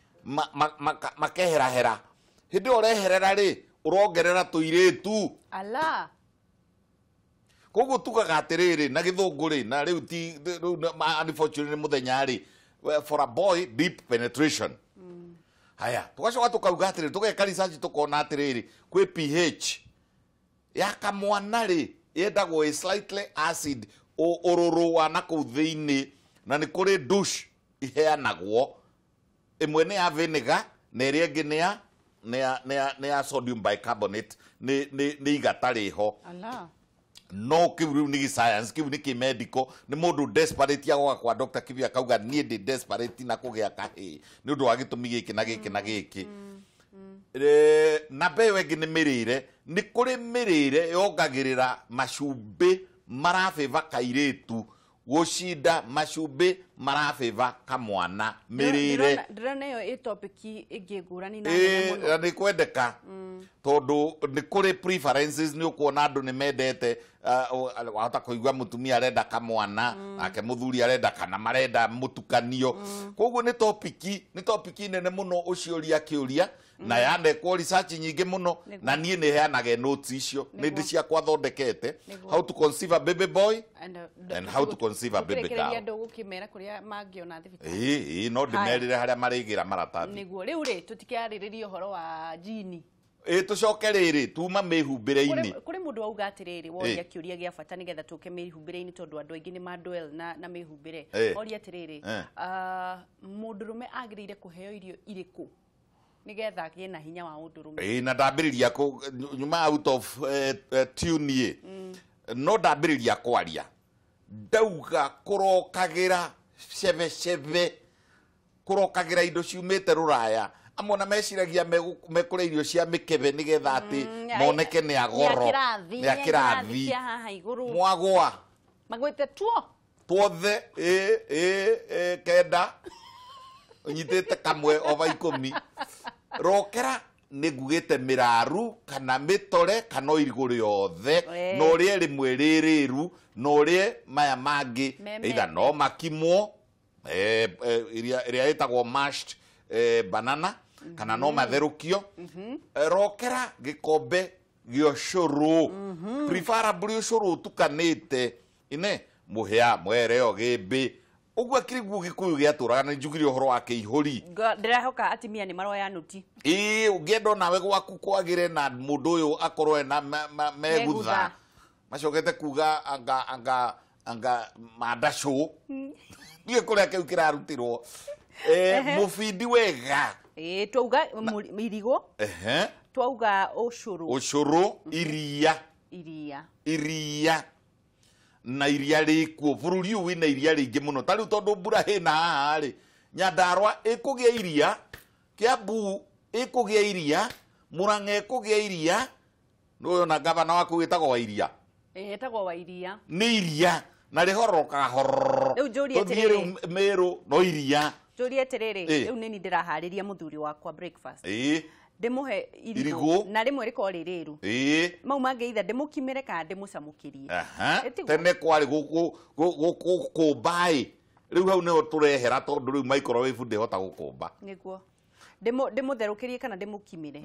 makeherahera hĩndĩ ĩyo ũreherera rĩ ũrongerera tũirĩtu. Ala. Koguo tugaga atĩrĩrĩ na gĩthũngũ rĩ na rĩu ti rĩu unfortunately mũthenya rĩ for a boy deep penetration. Haya tugacoka tukauga atĩrĩrĩ tũgeka research tukona atĩrĩrĩ kwĩ pH ya kamwana rĩ yendagwo ĩ slightly acid ũrũrũ wa na kũu thĩinĩ na nĩ kũrĩ douche iheanagwo ĩmwe nĩ ya vinegar na ĩrĩa ĩngĩ nĩ ya sodium bicarbonate nĩ igata rĩho. No kiu riu ni science kiu ni kimedical ni mundu desperate agoka kwa Dr. Kibi akauga nie ndi desperate na kugia kahii ni undu wa gitumi giki na giki na giki. Na mbeũ ĩngĩ nĩ mĩrĩre nĩ kũrĩ mĩrĩre yongagĩrĩra macumbĩ marabĩva kairĩtu gũcinda macumbĩ marabĩva kamwana mĩrĩre. Ndĩrona ĩyo ĩ topic ĩngĩ ngũrani na nene mũno. Na nĩ kwendeka tondũ nĩ kũrĩ preferences nĩ ũkuona andũ nĩ mendete wahota kũigua mũtumia arenda kamwana nake mũthuri arenda kana marenda mũtukanio. Koguo nĩ topic nene mũno ũcioria kĩũria na yanekwo research nyingĩ mũno na niĩ nĩ heanage notes icio nĩ ndĩ ciakwa thondekete how to conceive a baby boy and how to conceive a baby girl. Andũ gũkĩmera kũrĩa mangĩona thibitarĩ. Ĩĩ no ndĩmerĩre harĩa marĩgĩra maratathi. Nĩguo rĩu rĩ tũtikĩarĩrĩria ũhoro wa jini. Ĩĩ tũcoke rĩrĩ tuma mĩhumbĩre-inĩ. Kũrĩ mũndũ wauga atĩrĩrĩ woria kĩũria gĩa bata nĩgetha tũke mĩhumbĩre-inĩ tondũ andũ aingĩ nĩ mandwell na mĩhumbĩre. Oria atĩrĩrĩ mũndũrũme agĩrĩire kũheo irio irĩkũ nĩgetha agĩe na hinya wa ũndũrũme? Ĩĩ na ndambĩrĩria nyuma out of tune no ndambĩrĩria kwaria ndauga kũrokagĩra cebecebe kũrokagĩra indo ciumĩte rũraya amwe na meciragia mekũrĩa irio cia mĩkebe nĩgetha atĩ moneke nĩ agoro nĩ a kĩrathi mwagwa magwĩte tuo tuothe ĩ kenda ũnyitĩte kamwe ova 10 rokera nĩ ngugĩte mĩraru kana mĩtore kana irigũ rĩothe na ũrĩe rĩmwe rĩrĩru na ũrĩe maya mangĩ either no makimwo ĩrĩa ĩtagwo mashed banana kana no matherũkio. Rokera gĩkombe gĩa ũcũrũ preferably ũcũrũ ũtukanĩte ine mũhĩa mwere gĩmbĩ ũguo akĩriguo gĩkũyũ gĩatũraga na njugire ũhoro wa kĩihũri. Ndĩrehoka atumia nĩ maroya nũti. Ĩĩ ũngĩenda onawe gwaku kwagĩre na mũndũ ũyũ akorwo ena megutha macokete kuga anga anga anga mandacũ ndiũĩ kũrĩa kĩu kĩrarutirwo. Mũbindi wega. Ĩĩ twauga irigũ. Twauga ũcũrũ. Ũcũrũ iria. Iria. Iria. Na iria rĩkuo bũrũri ũyũ wĩna iria rĩingĩ mũno ta rĩu tondũ mbura hĩna haha rĩ Nyandarua ĩkũgĩa iria Kiambu ĩkũgĩa iria Murang'a ĩkũgĩa iria nĩũĩ ona gavana waku wĩtagwo wa iria. Ĩtagwo wa iria. Nĩ iria na rĩhororokaga hororo. Rĩu njũrie atĩrĩrĩ. Tũthiĩ rĩu Meru no iria. Njũrie atĩrĩrĩ rĩu nĩ niĩ ndĩraharĩria mũthuri wakwa breakfast. Ĩĩ ndĩmũhe irigũ na rĩmwe rĩkorwo rĩ rĩru. Ĩĩ mau mangĩ either ndĩmũkimĩre kana ndĩmũcamũkĩrie. Tene kwarĩ gũkũmba ĩ rĩu hau nĩho tũrehera tondũ rĩu microwave ndĩhota gũkũmba. Nĩguo ndĩmũtherũkĩrie kana ndĩmũkimĩre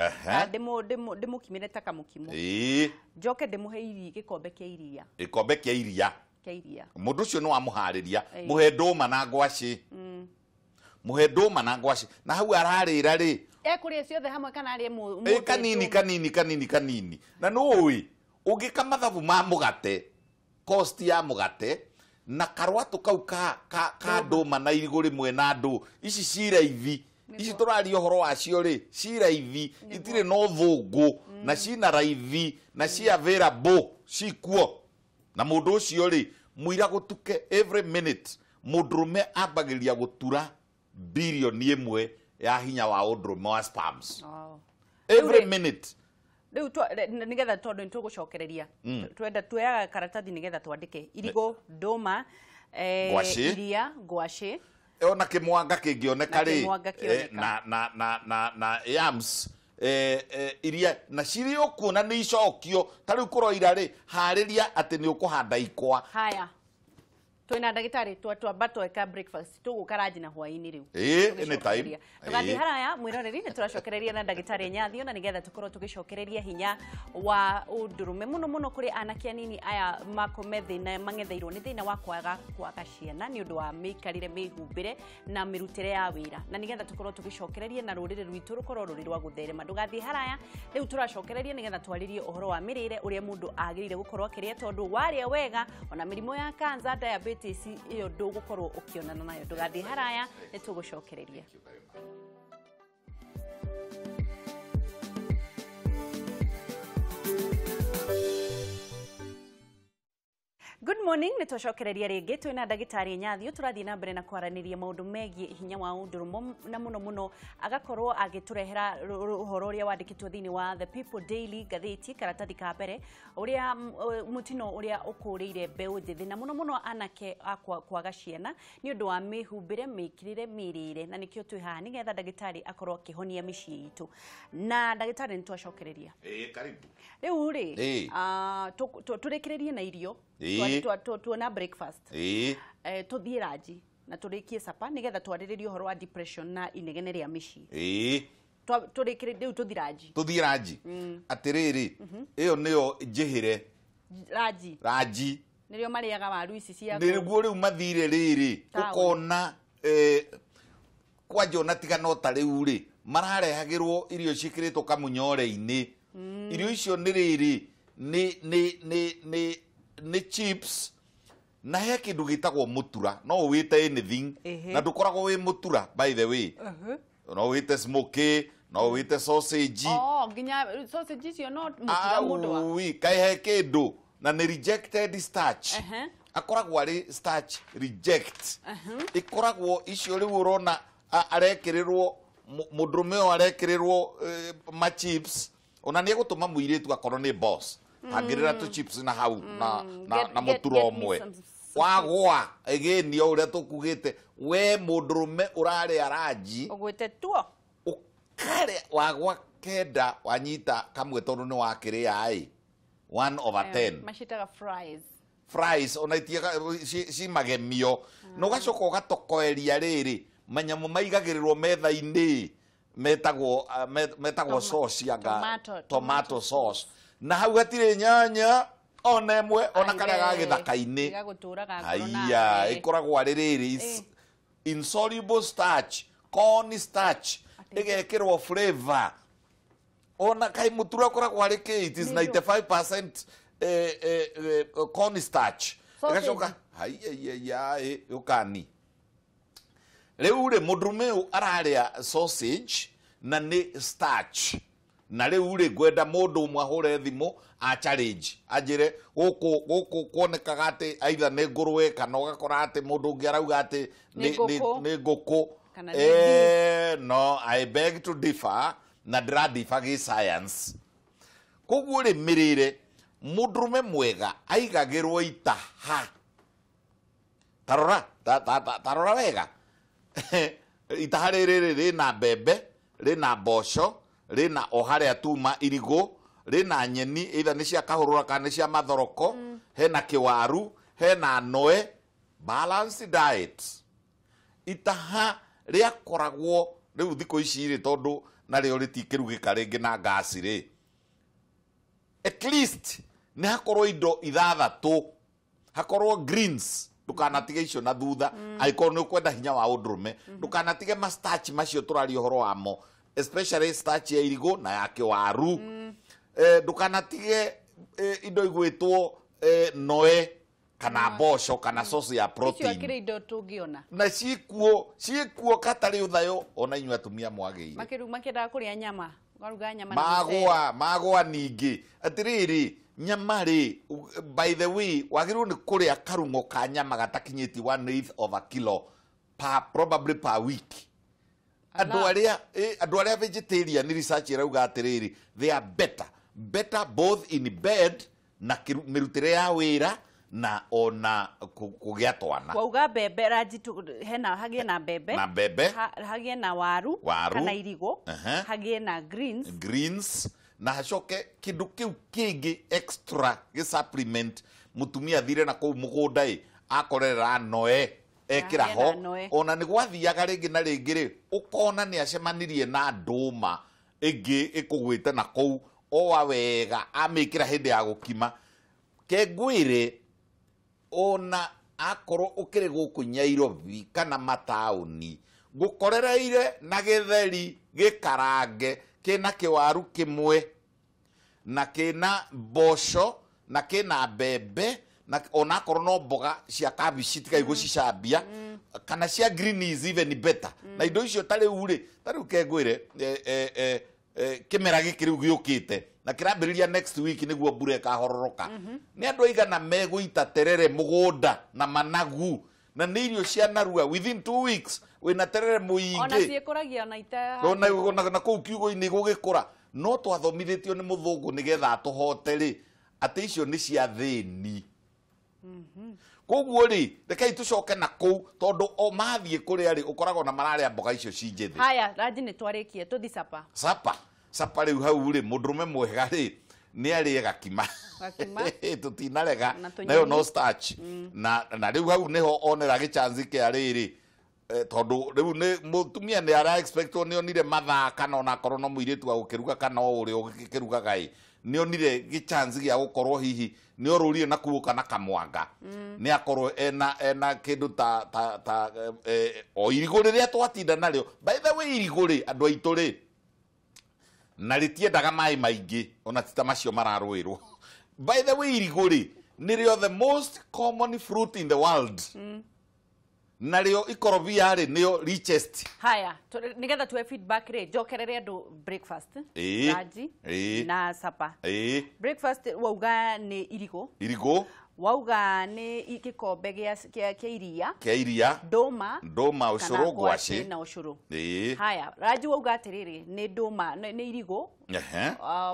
ndĩmũkimĩre ta kamũkimo. Ĩĩ njoke ndĩmũhe gĩkombe kĩa iria. Gĩkombe kĩa iria. Kĩa iria. Mũndũ ũcio nĩ wamũharĩria mũhe ndũma na ngwacĩ. Mũhe ndũma na ngwacĩ na hau ararĩra rĩ ekũrĩa ciothe hamwe kana arĩe mũthĩ kanini kanini kanini kanini na nĩũĩ ũngĩka mathabu ma mũgate cost ya mũgate na karwatũ kau ka ndũma na irigũ rĩmwe na ndũ ici ci raithi ici tũraria ũhoro wacio rĩ ci raithi itirĩ na ũthũngũ na cina raithi na ci available cikuo na mũndũ ũcio rĩ mũira gũtuke every minute mũndũrũme ambagĩrĩria gũtura bilioni 1 ya hinya wa ũndũrũme wa spams. Every minute. Rĩu nĩgetha tondũ nĩtũgũcokereria twenda tuoyaga karatathi nĩgetha twandĩke irigũ ndũma iria ngwacĩ ona kĩmwanga kĩngĩoneka rĩ na yams iria na cirĩ okuo na nĩ icokio ta rĩu kũroira rĩ harĩria atĩ nĩ ũkũhanda ikwa. Haya Twina ndagĩtarĩ twamba tweka breakfast tũgũka ranji na hwaĩ-inĩ rĩu. Anytime. Tũgathiĩ haraya mwĩroreri nĩ tũracokereria na ndagĩtarĩ Nyathio na nĩgetha tũkorwo tũgĩcokereria hinya wa ũndũrũme mũno mũno kũrĩ anake anini aya makome thĩna mang'etheirwo nĩ thĩna wa kwaga ciana nĩ ũndũ wa mĩikarĩre mĩhumbĩre na mĩrutĩre ya wĩra na nĩgetha tũkorwo tũgĩcokereria na rũrĩrĩ rwitũ rũkorwo rũrĩ rwa gũtherema. Ndũgathiĩ haraya rĩu tũracokereria nĩgetha twarĩrie ũhoro wa mĩrĩre ũrĩa mũndũ agĩrĩire gũkorwo akĩrĩa tondũ warĩa wega ona mĩrimũ ya cancer, diabetes ĩyo ndũgũkorwo ũkĩonana nayo. Ndũgathiĩ haraya nĩ tũgũcokereria. Good morning, nĩ twacokereria rĩngĩ twĩna ndagĩtarĩ Nyathio tũrathiĩ na mbere na kwaranĩria maũndũ megiĩ hinya wa ũndũrũme na mũno mũno agakorwo agĩtũrehera ũhoro ũrĩa wandĩkĩtwo thĩinĩ wa The People Daily ngathĩti karatathi ka mbere ũrĩa mũtino ũrĩa ũkũrĩire mbeũ njĩthĩ na mũno mũno anake a kwaga ciana nĩ ũndũ wa mĩhumbĩre mĩkĩrĩre mĩrĩre na nĩkĩo twĩ haha nĩgetha ndagĩtarĩ akorwo akĩhonia mĩciĩ itũ. Na ndagĩtarĩ nĩ twacokereria. Karibu. Rĩu rĩ tũrĩkĩrĩrie na irio tuona breakfast tuthiĩ ranji na tũrĩkie sapa nĩgetha twarĩrĩrie ũhoro wa depression na inegene rĩa mĩciĩ. Tũrĩkĩrĩrie rĩu tũthiĩ ranji. Tũthiĩ ranji. Atĩrĩrĩ ĩyo nĩyo njĩhĩre ranji. Ranji nĩrĩo marĩaga waru ici cia nĩguo rĩu mathire rĩrĩ ũkona kwanja ona tiga no ta rĩu rĩ mararehagĩrwo irio ciĩkĩrĩtwo kamunyore-inĩ. Irio icio nĩ rĩrĩ nĩ chips na he kĩndũ gĩtagwo mũtura no wĩte anything na ndũkoragwo wĩ mũtura by the way. No wĩte smoky no wĩte sausage. Nginya sausage icio no mũtura mũndũ wa kaĩ he kĩndũ na nĩ rejected starch. Akoragwo arĩ starch reject. Ĩkoragwo icio rĩu ũrona arekĩrĩrwo mũndũrũme ũyũ arekĩrĩrwo ma chips ona nĩ egũtũma mũirĩtu akorwo nĩ boss angirira tu chips na hau na mũtura ũmwe wagwa again o ũrĩa tũkugĩte we mũndũrũme ũrarĩa ranji ũgwĩte tuo ũkarĩa wagwa kenda wanyita kamwe tondũ nĩ wakĩrĩa ĩ 1/10 macitaga fries fries ona itiaga ci magemio na ũgacoka ũgatokoeria rĩrĩ manyamũ maigagĩrĩrwo metha-inĩ metagwo sauce anga tomato sauce na hau hatirĩ nyanya ona ĩmwe ona karĩa ga gĩthaka-inĩ haiya ĩkoragwo arĩ rĩrĩ insoluble starch corn starch ĩgekĩrwo flavor ona kaĩ mũtura ũkoragwo arĩ kĩ it is 95% corn starch ĩgacoka haiya ũkani rĩu rĩ mũndũrũme ũyũ ararĩa sausage na nĩ starch na rĩu rĩ ngwenda mũndũ ũmwe ahũre thimũ a challenge anjĩre gũkũ kuonekaga atĩ either nĩ ngũrwe kana ũgakora atĩ mũndũ ũngĩ arauga atĩ nĩ ngũkũ. No I beg to differ na ndĩrandiba gĩ science. Koguo rĩ mĩrĩre mũndũrũme mwega aigagĩrwo itaha tarora tarora wega itaha rĩrĩ rĩna mbembe rĩna mboco rĩna o harĩa tuma irigũ rĩna nyeni either nĩ cia kahũrũra kana nĩ cia mathoroko hena kĩwaru hena noe balanced diet. Itaha rĩakoragwo rĩu thikũ ici rĩ tondũ narĩo rĩtikĩrugĩka rĩngĩ na ngasi rĩ at least nĩ hakorwo indo ithathatũ hakorwo greens ndũkanatige icio na thutha angĩkorwo nĩ ũkwenda hinya wa ũndũrũme ndũkanatige ma starch macio tũraria ũhoro wamo especially starch ya irigũ na ya kĩwaru ndũkanatige indo igwĩtwo noe kana mboco kana sauce ya protein icio akĩrĩ indo tũngĩona na ciĩkuo katarĩ ũthayo ona inyuĩ atumia mwagĩire makĩendaga kũrĩa nyama ũkaruga nyama na mũcere magwa ningĩ atĩrĩrĩ nyama rĩ by the way wagĩrĩirwo nĩ kũrĩa karung'o ka nyama gatakinyĩtie 1/8 of a kilo per probably per week. Andũ arĩa vegetarian research ĩrauga atĩrĩrĩ they are better both in bed na mĩrutĩre ya wĩra na ona kũgĩa twana. Wauga mbembe ranji hena hagĩe na mbembe na mbembe hagĩe na waru kana irigũ hagĩe na greens na hacoke kĩndũ kĩu kĩngĩ extra gĩ supplement mũtumia athire na kũu mũgũnda ĩ Akorerera noe ekĩra ho ona nĩ gwathiaga rĩngĩ na rĩngĩ rĩ ũkona nĩ acemanirie na ndũma ĩngĩ ĩkũgwĩte na kũu oa wega amĩkĩra hĩndĩ ya gũkima. Kengwĩre ona akorwo ũkĩrĩ gũkũ Nyairobi kana mataũni ngũkorereire na gĩtheri gĩkarange kĩna kĩwaru kĩmwe na kĩna mboco na kĩna mbembe na onakorwo no mboga cia kabici tigai gũcicambia kana cia greenies even better. Na indo icio ta rĩu rĩ ta rĩu kengwĩre kĩmera gĩkĩ rĩu gĩũkĩte na kĩrambĩrĩria next week nĩguo mbura ĩkahororoka. Nĩ andũ aigana megũita terere mũgũnda na managu na nĩ irio cia narua within 2 weeks wĩna terere mũingĩ ona ciĩkũragia na ita ona na kũu kiugo-inĩ gũgĩkũra. No twathomithĩtio nĩ mũthũngũ nĩgetha atũhote rĩ atĩ icio nĩ cia thĩni. Koguo rĩ rekei tũcoke na kũu tondũ o mathiĩ kũrĩa rĩ ũkoragwo na mararĩa mboga icio ci njĩthĩ. Haya Raji nĩ twarĩkie tũthi sapa. Sapa sapa rĩu hau rĩ mũndũrũme mwega rĩ nĩ arĩe gakima. Tũtinarega nayo no starch. Na rĩu hau nĩho onera gĩchanzi kĩa rĩrĩ tondũ rĩu nĩ mũtumia nĩ ara expect nĩ onire mathaa kana onakorwo no mũirĩtu wa gũkĩruga kana o ũrĩa ũgĩkĩrugaga ĩ nĩ onire gĩchanzi gĩa gũkorwo hihi nĩ orũrire na kuo kana kamwanga nĩ akorwo ena kĩndũ ta ta ta o irigũ rĩrĩa twatinda narĩo. By the way irigũ rĩ andũ aitũ rĩ na rĩtiendaga maĩ maingĩ ona ti ta macio mararũĩrwo. By the way irigũ rĩ nĩrĩo the most common fruit in the world. Narĩo ikorobia rĩ nĩyo richest. Haya nĩgetha tuhe feedback rĩ njokerere andũ breakfast Raji na sapa. Breakfast wauga nĩ irigũ. Irigũ wauga nĩ gĩkombe kĩa iria. Kĩa iria. Ndũma. Ndũma ũcũrũ ngwacĩ. Na ũcũrũ. Haya Raji wauga atĩrĩrĩ nĩ ndũma nĩ irigũ.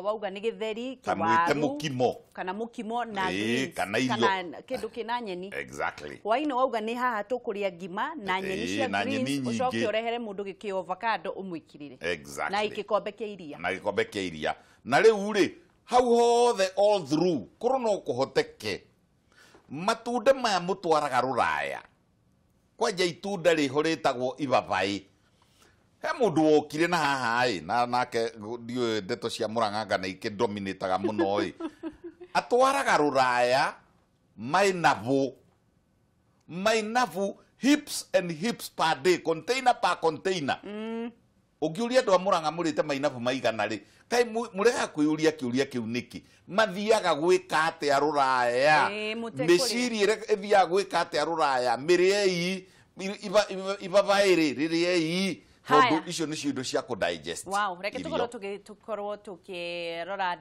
Wauga nĩ gĩtheri kĩwaru mũkimo kana mũkimo na greens kana irio kana kĩndũ kĩna nyeni. Exactly. Hwaĩ-inĩ wauga nĩ haha tũkũrĩa ngima na nyeni cia greens ũcoke ũrehere mũndũ gĩkĩ avocado ũmwĩkĩrĩre. Exactly. Na gĩkombe kĩa iria. Na gĩkombe kĩa iria. Na rĩu rĩ hau hothe all through korwo no kũhoteke matunda maya mũtwaraga rũraya kwanja itunda rĩho rĩtagwo ibabaĩ. He mũndũ wokire na haha ĩ na nake ndiũĩ ndeto cia Mũrang'a na ikĩdominĩtaga mũno ĩ atwaraga rũraya mainabu mainabu hips and hips per day container per container. Ũngĩũria andũ a Mũrang'a mũrĩte mainabu maigana rĩ kaĩ mũregaga kwĩyũria kĩũria kĩu nĩkĩ mathiaga gwĩka atĩa rũraya mĩciri ĩthiaga gwĩka atĩa rũraya mĩrĩei ibabaĩ rĩ rĩrĩei tondũ icio nĩcio indo cia kũ-digest. Wow, reke tũkorwo tũkĩrora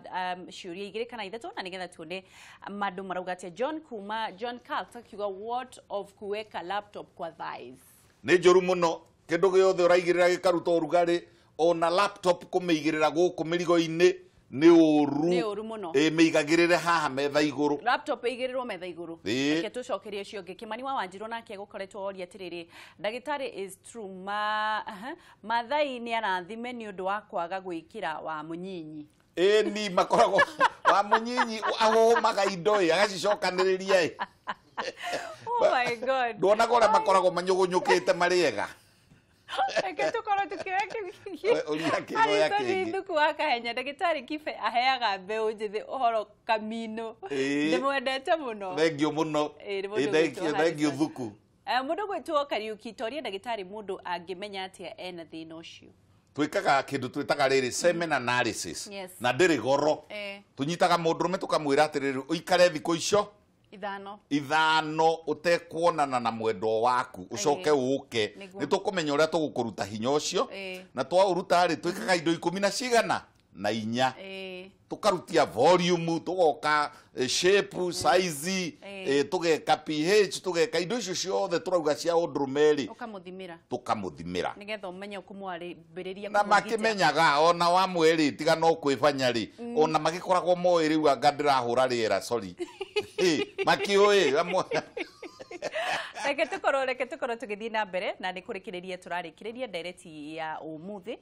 ciũria igĩrĩ kana ithatũ na nĩgetha tuone mandũ marauga atĩa. John kuma John Carl akiuga what of kuweka laptop kwa thighs. Nĩ njũru mũno kĩndũ gĩothe ũraigĩrĩra gĩkaruta ũrugarĩ ona laptop kũmĩigĩrĩra gũkũ mĩrigo-inĩ nĩ ũru. Nĩ ũru mũno. Ĩ mĩigagĩrĩre haha metha igũrũ. Laptop ĩigĩrĩrwo metha igũrũ. Reke tũcokerie ũcio ũngĩ. Kĩmani wa Wanjirũ nake gũkoretwo oria atĩrĩrĩ ndagĩtarĩ is true Maathai nĩ arathime nĩ ũndũ wa kwaga gwĩkĩra wa mũnyinyi. Ĩ ni makoragwo wa mũnyinyi ahũmaga indo ĩ agacicokanĩrĩria ĩ. Oh my God. Nduonaga ũrĩa makoragwo manyũgũnyũkĩte marĩega. Reke tũkorwo tũkĩoya kĩngĩ. Thuku wa Kahenya ndagĩtarĩ Kibe aheaga mbeũ njĩthĩ ũhoro kamino. Ndĩmwendete mũno. Thengiũ mũno. Thengiũ Thuku. Mũndũ gwĩtwo Kariuki toria ndagĩtarĩ mũndũ angĩmenya atĩa ena thĩna ũcio. Twĩkaga kĩndũ twĩtaga rĩrĩ semen analysis. Na ndĩrĩ goro. Tũnyitaga mũndũrũme tũkamwĩra atĩrĩrĩ ũikare thikũ icio ithano ũtekuonana na mwendwa waku ũcoke ũke nĩ tũkũmenya ũrĩa tũgũkũruta hinya ũcio na twaũruta rĩ twĩkaga indo 14 na cigana na inya tũkarutia volume tũgoka shape size tũgeka pH tũgeka indo icio ciothe tũrauga cia ũndũrũme rĩ ũkamũthimĩra tũkamũthimĩra nĩgetha ũmenye ũkũmwarĩmbĩrĩria na makĩmenyaga ona wamwe rĩ tiga no kwĩbanya rĩ ona magĩkoragwo moĩ rĩu anga ndĩrahũra rĩera sorry makĩũĩ reke tũkorwo tũgĩthiĩ na mbere na nĩ kũrĩkĩrĩria tũrarĩkĩrĩria ndereti ya ũmũthĩ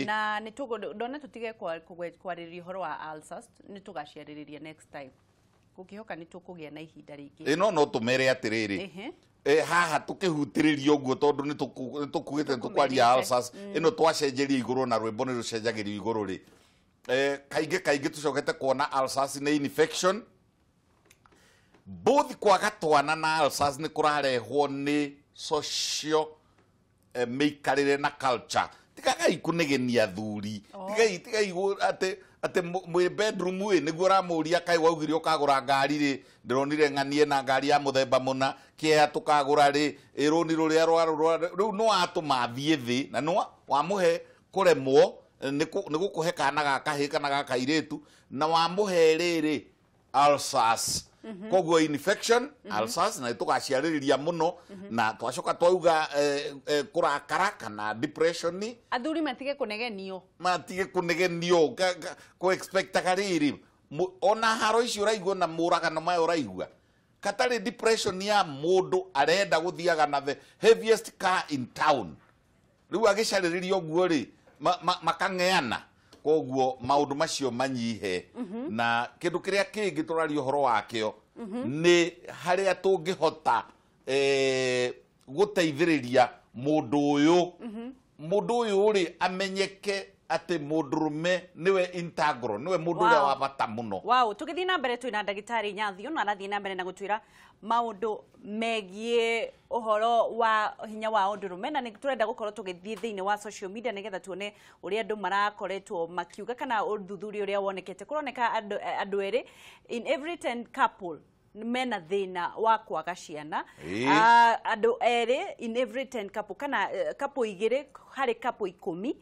na nĩ ndona tũtige kwarĩrĩria ũhoro wa ulcers nĩ tũgaciarĩrĩria next time. Ngũkĩhoka nĩ tũkũgĩa na ihinda rĩngĩ. Ĩno no tũmere atĩrĩrĩ, haha tũkĩhutĩrĩria ũguo tondũ nĩ tũkugĩte tũkwaria ulcers ĩno twacenjeria igũrũ na rwĩmbo nĩ rũcenjagĩrio igũrũ rĩ. Kaingĩ kaingĩ tũcokete kuona ulcers nĩ infection. Both kwaga twana na ulcers nĩ kũrarehwo nĩ social mĩikarĩre na culture. Tigagai kũnegenia athuri. Tigai atĩ atĩ mwĩ bedroom ĩ nĩguo ũramũria kaĩ waugire ũkagũra ngari rĩ, ndĩronire ng'anie na ngari ya mũthemba mũna, kĩea tũkagũra rĩ, ĩrũni rũrĩa rwa rĩu nĩ watũma athiĩ thĩ na nĩ wamũhe kũremwo nĩ gũkũhe kana ga kahĩĩ kana ga kairĩtu na wamũhe rĩrĩ ulcers. Koguo infection ulcers na tũgaciarĩrĩria mũno na twacoka twauga kũrakara kana depression. Athuri matige kũnegenio, matige kũnegenio kũ expectaga rĩrĩ ona haro icio ũraigua na mũragano maya ũraigua katarĩ depression ya mũndũ arenda gũthiaga na the heaviest car in town. Rĩu agĩcarĩrĩria ũguo rĩ makang'eana. Koguo maũndũ macio manyihe. Na kĩndũ kĩrĩa kĩngĩ tũraria ũhoro wakĩo nĩ harĩa tũngĩhota gũteithĩrĩria mũndũ ũyũ. Mũndũ ũyũ rĩ amenyeke atĩ mũndũrũme nĩwe integral, nĩwe mũndũ ũrĩa wa bata mũno. Wow, tũgĩthiĩ na mbere twĩna ndagĩtarĩ Nyathio na arathiĩ na mbere na gũtwĩra maũndũ megiĩ ũhoro wa hinya wa ũndũrũme na nĩ tũrenda gũkorwo tũgĩthiĩ thĩinĩ wa social media nĩgetha tuone ũrĩa andũ marakoretwo makiuga kana ũthuthuria ũrĩa wonekete. Kũroneka andũ erĩ in every 10 couple mena thĩna wa kwaga ciana. Andũ erĩ in every 10 couple kana couple igĩrĩ harĩ couple 10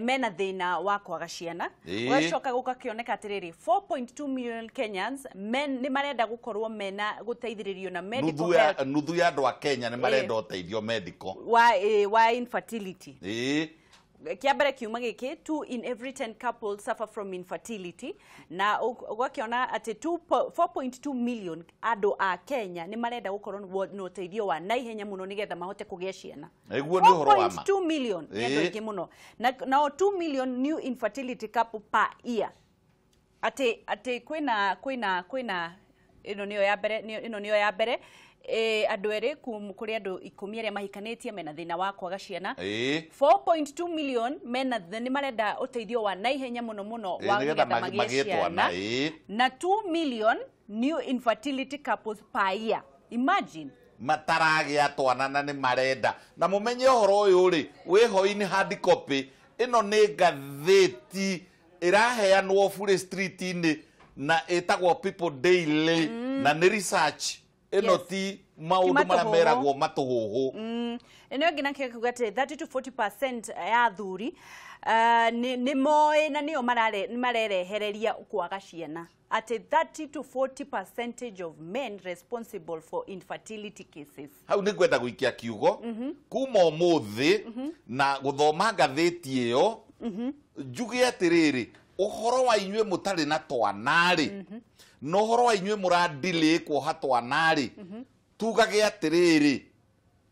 mena thĩna wa kwaga ciana. Ũgacoka gũgakĩoneka atĩrĩrĩ 4.2 million Kenyans men nĩ marenda gũkorwo mena gũteithĩrĩrio na medical help. Nuthu ya andũ a Kenya nĩ marenda ũteithio medical wa infertility. Kĩa mbere kiuma gĩkĩ 2 in every 10 couples suffer from infertility na ũgakĩona atĩ 4.2 million andũ a Kenya nĩ marenda gũkorwo na ũteithio wa naihenya mũno nĩgetha mahote kũgĩa ciana. Nĩguo nĩ ũhoro wa ma. 4.2 million nĩ andũ aingĩ mũno. Na 2 million new infertility couple per year. Atĩ kwĩna ĩno nĩyo ya mbere, ĩno nĩyo ya mbere. Andũ erĩ kũrĩ andũ 10 arĩa mahikanĩtie mena thĩna wa kwaga ciana. 4.2 million mena nĩ marenda ũteithio wa naihenya mũno mũno wa nĩgetha magĩe ciana. Na 2 million new infertility couples per year. Imagine mataragĩa twana na nĩ marenda. Na mũmenye ũhoro ũyũ rĩ wĩho-inĩ hard copy ĩno nĩ ngathĩti ĩraheanwo Bure Street-inĩ na ĩtagwo People Daily na nĩ research ĩno ti maũndũ marĩa meragwo matũhũhũ. Ĩno ĩngĩ nake kuga atĩ 30 to 40% ya athuri nĩ moĩ na nĩo marerehereria kwaga ciana. Atĩ 30 to 40% of men responsible for infertility cases. Hau nĩ ngwenda gũikia kiugo kuma ũmũthĩ na gũthoma ngathĩti ĩyo njuge atĩrĩrĩ ũhoro wa inyuĩ mũtarĩ na twana rĩ na ũhoro wa inyuĩ mũradilĩ kuoha twana rĩ tugage atĩrĩrĩ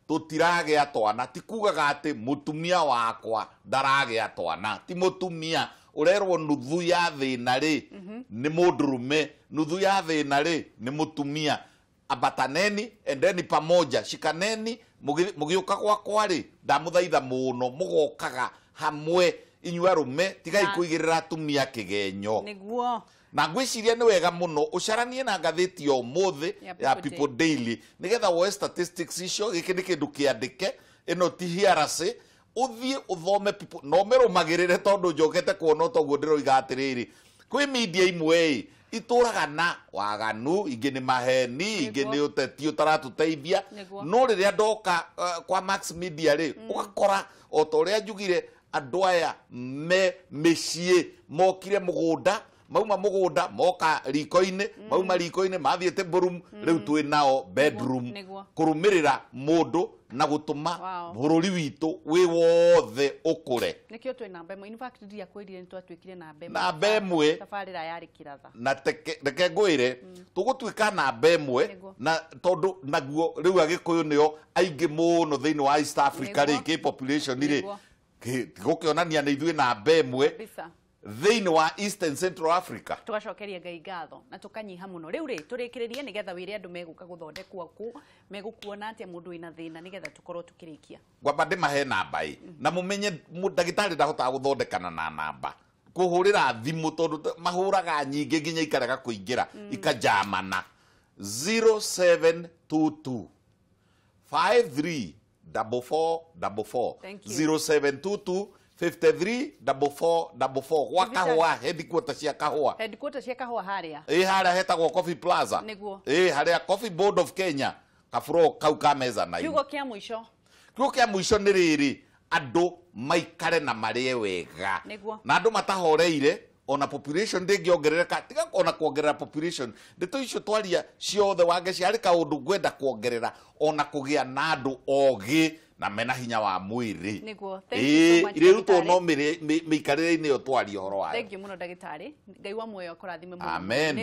tũtiragĩa twana. Ti kugaga atĩ mũtumia wakwa ndaragĩa twana, ti mũtumia ũrerwo nuthu ya thĩna rĩ nĩ mũndũrũme, nuthu ya thĩna rĩ nĩ mũtumia. Ambataneni, endeni pamoja, shikaneni, mũgĩũka gwakwa rĩ ndamũthaitha mũno mũgokaga hamwe inyuĩ arũme, tigai kũigĩrĩra atumia kĩgenyo. Nĩguo. Na ngwĩciria nĩ wega mũno ũcaranie na ngathĩti ya ũmũthĩ ya People Daily nĩgetha woe statistics icio. Gĩkĩ nĩ kĩndũ kĩandĩke, ĩno ti hearsay. Ũthiĩ ũthome People na ũmĩrũmagĩrĩre tondũ njokete kuona toguo ndĩroiga atĩrĩrĩ kwĩ media imwe ĩ itũraga na waganu, ingĩ nĩ maheni, ingĩ nĩ ũteti ũtaratũteithia. No rĩrĩa ndoka kwa Max Media rĩ ũgakora o ta ũrĩa njugire andũ aya me mĩciĩ mokire mũgũnda, mauma mũgũnda moka riko-inĩ, mauma riko-inĩ mathiĩte room, rĩu twĩ nao bedroom kũrũmĩrĩra mũndũ na gũtũma bũrũri witũ wĩ wothe ũkũre. Nĩkĩo twĩ namba ĩmwe. In fact ndiakwĩrire nĩ twatuĩkire namba ĩmwe. Namba ĩmwe. Tabarĩra yarĩ kĩratha. Na reke ngwĩre tũgũtuĩka namba ĩmwe na tondũ naguo rĩu Agĩkũyũ nĩo aingĩ mũno thĩinĩ wa East Africa rĩ kĩ population rĩ gũkĩonania nĩ ithuĩ namba ĩmwe. Thĩinĩ wa Eastern Central Africa. Tugacokeria Ngai ngatho na tukanyiha muno. Riu ri turikiririe nigetha wire andu meguka guthondekwo ku megukuona atia mundu wina thina nigetha tukorwo tukirikia. Ngwamba ndimahe namba i na mumenye ndagitari ndahotaga guthondekana na namba kuhurira thimu tondu mahuraga nyingi nginya ikarega kuingira ikajamana. 0722 53 44 44 0722 53 44 44 gwa kahua headquarter cia kahua, headquarter cia kahua haria ĩ haria hetagwo Coffee Plaza niguo ĩ haria Coffee Board of Kenya kaburo kau ka meza na kiugo kia mwisho. Kiugo kia mwisho nĩ rĩrĩ, andũ maikare na marĩe wega niguo, na andũ matahoreire ona population ndĩngĩongerereka, tiga ona kuongerera population ndeto icio twaria ciothe Wangeci harĩ kaũndũ ngwenda kuongerera ona kũgĩa na andũ ogĩ na mena hinya wa mwĩrĩ niguo. Thank you so much irĩrutwo no mĩikarĩre-inĩ ĩyo twaria ũhoro wayo. Thank you muno ndagĩtarĩ, Ngai wa muoyo akũrathime mũno. Amen.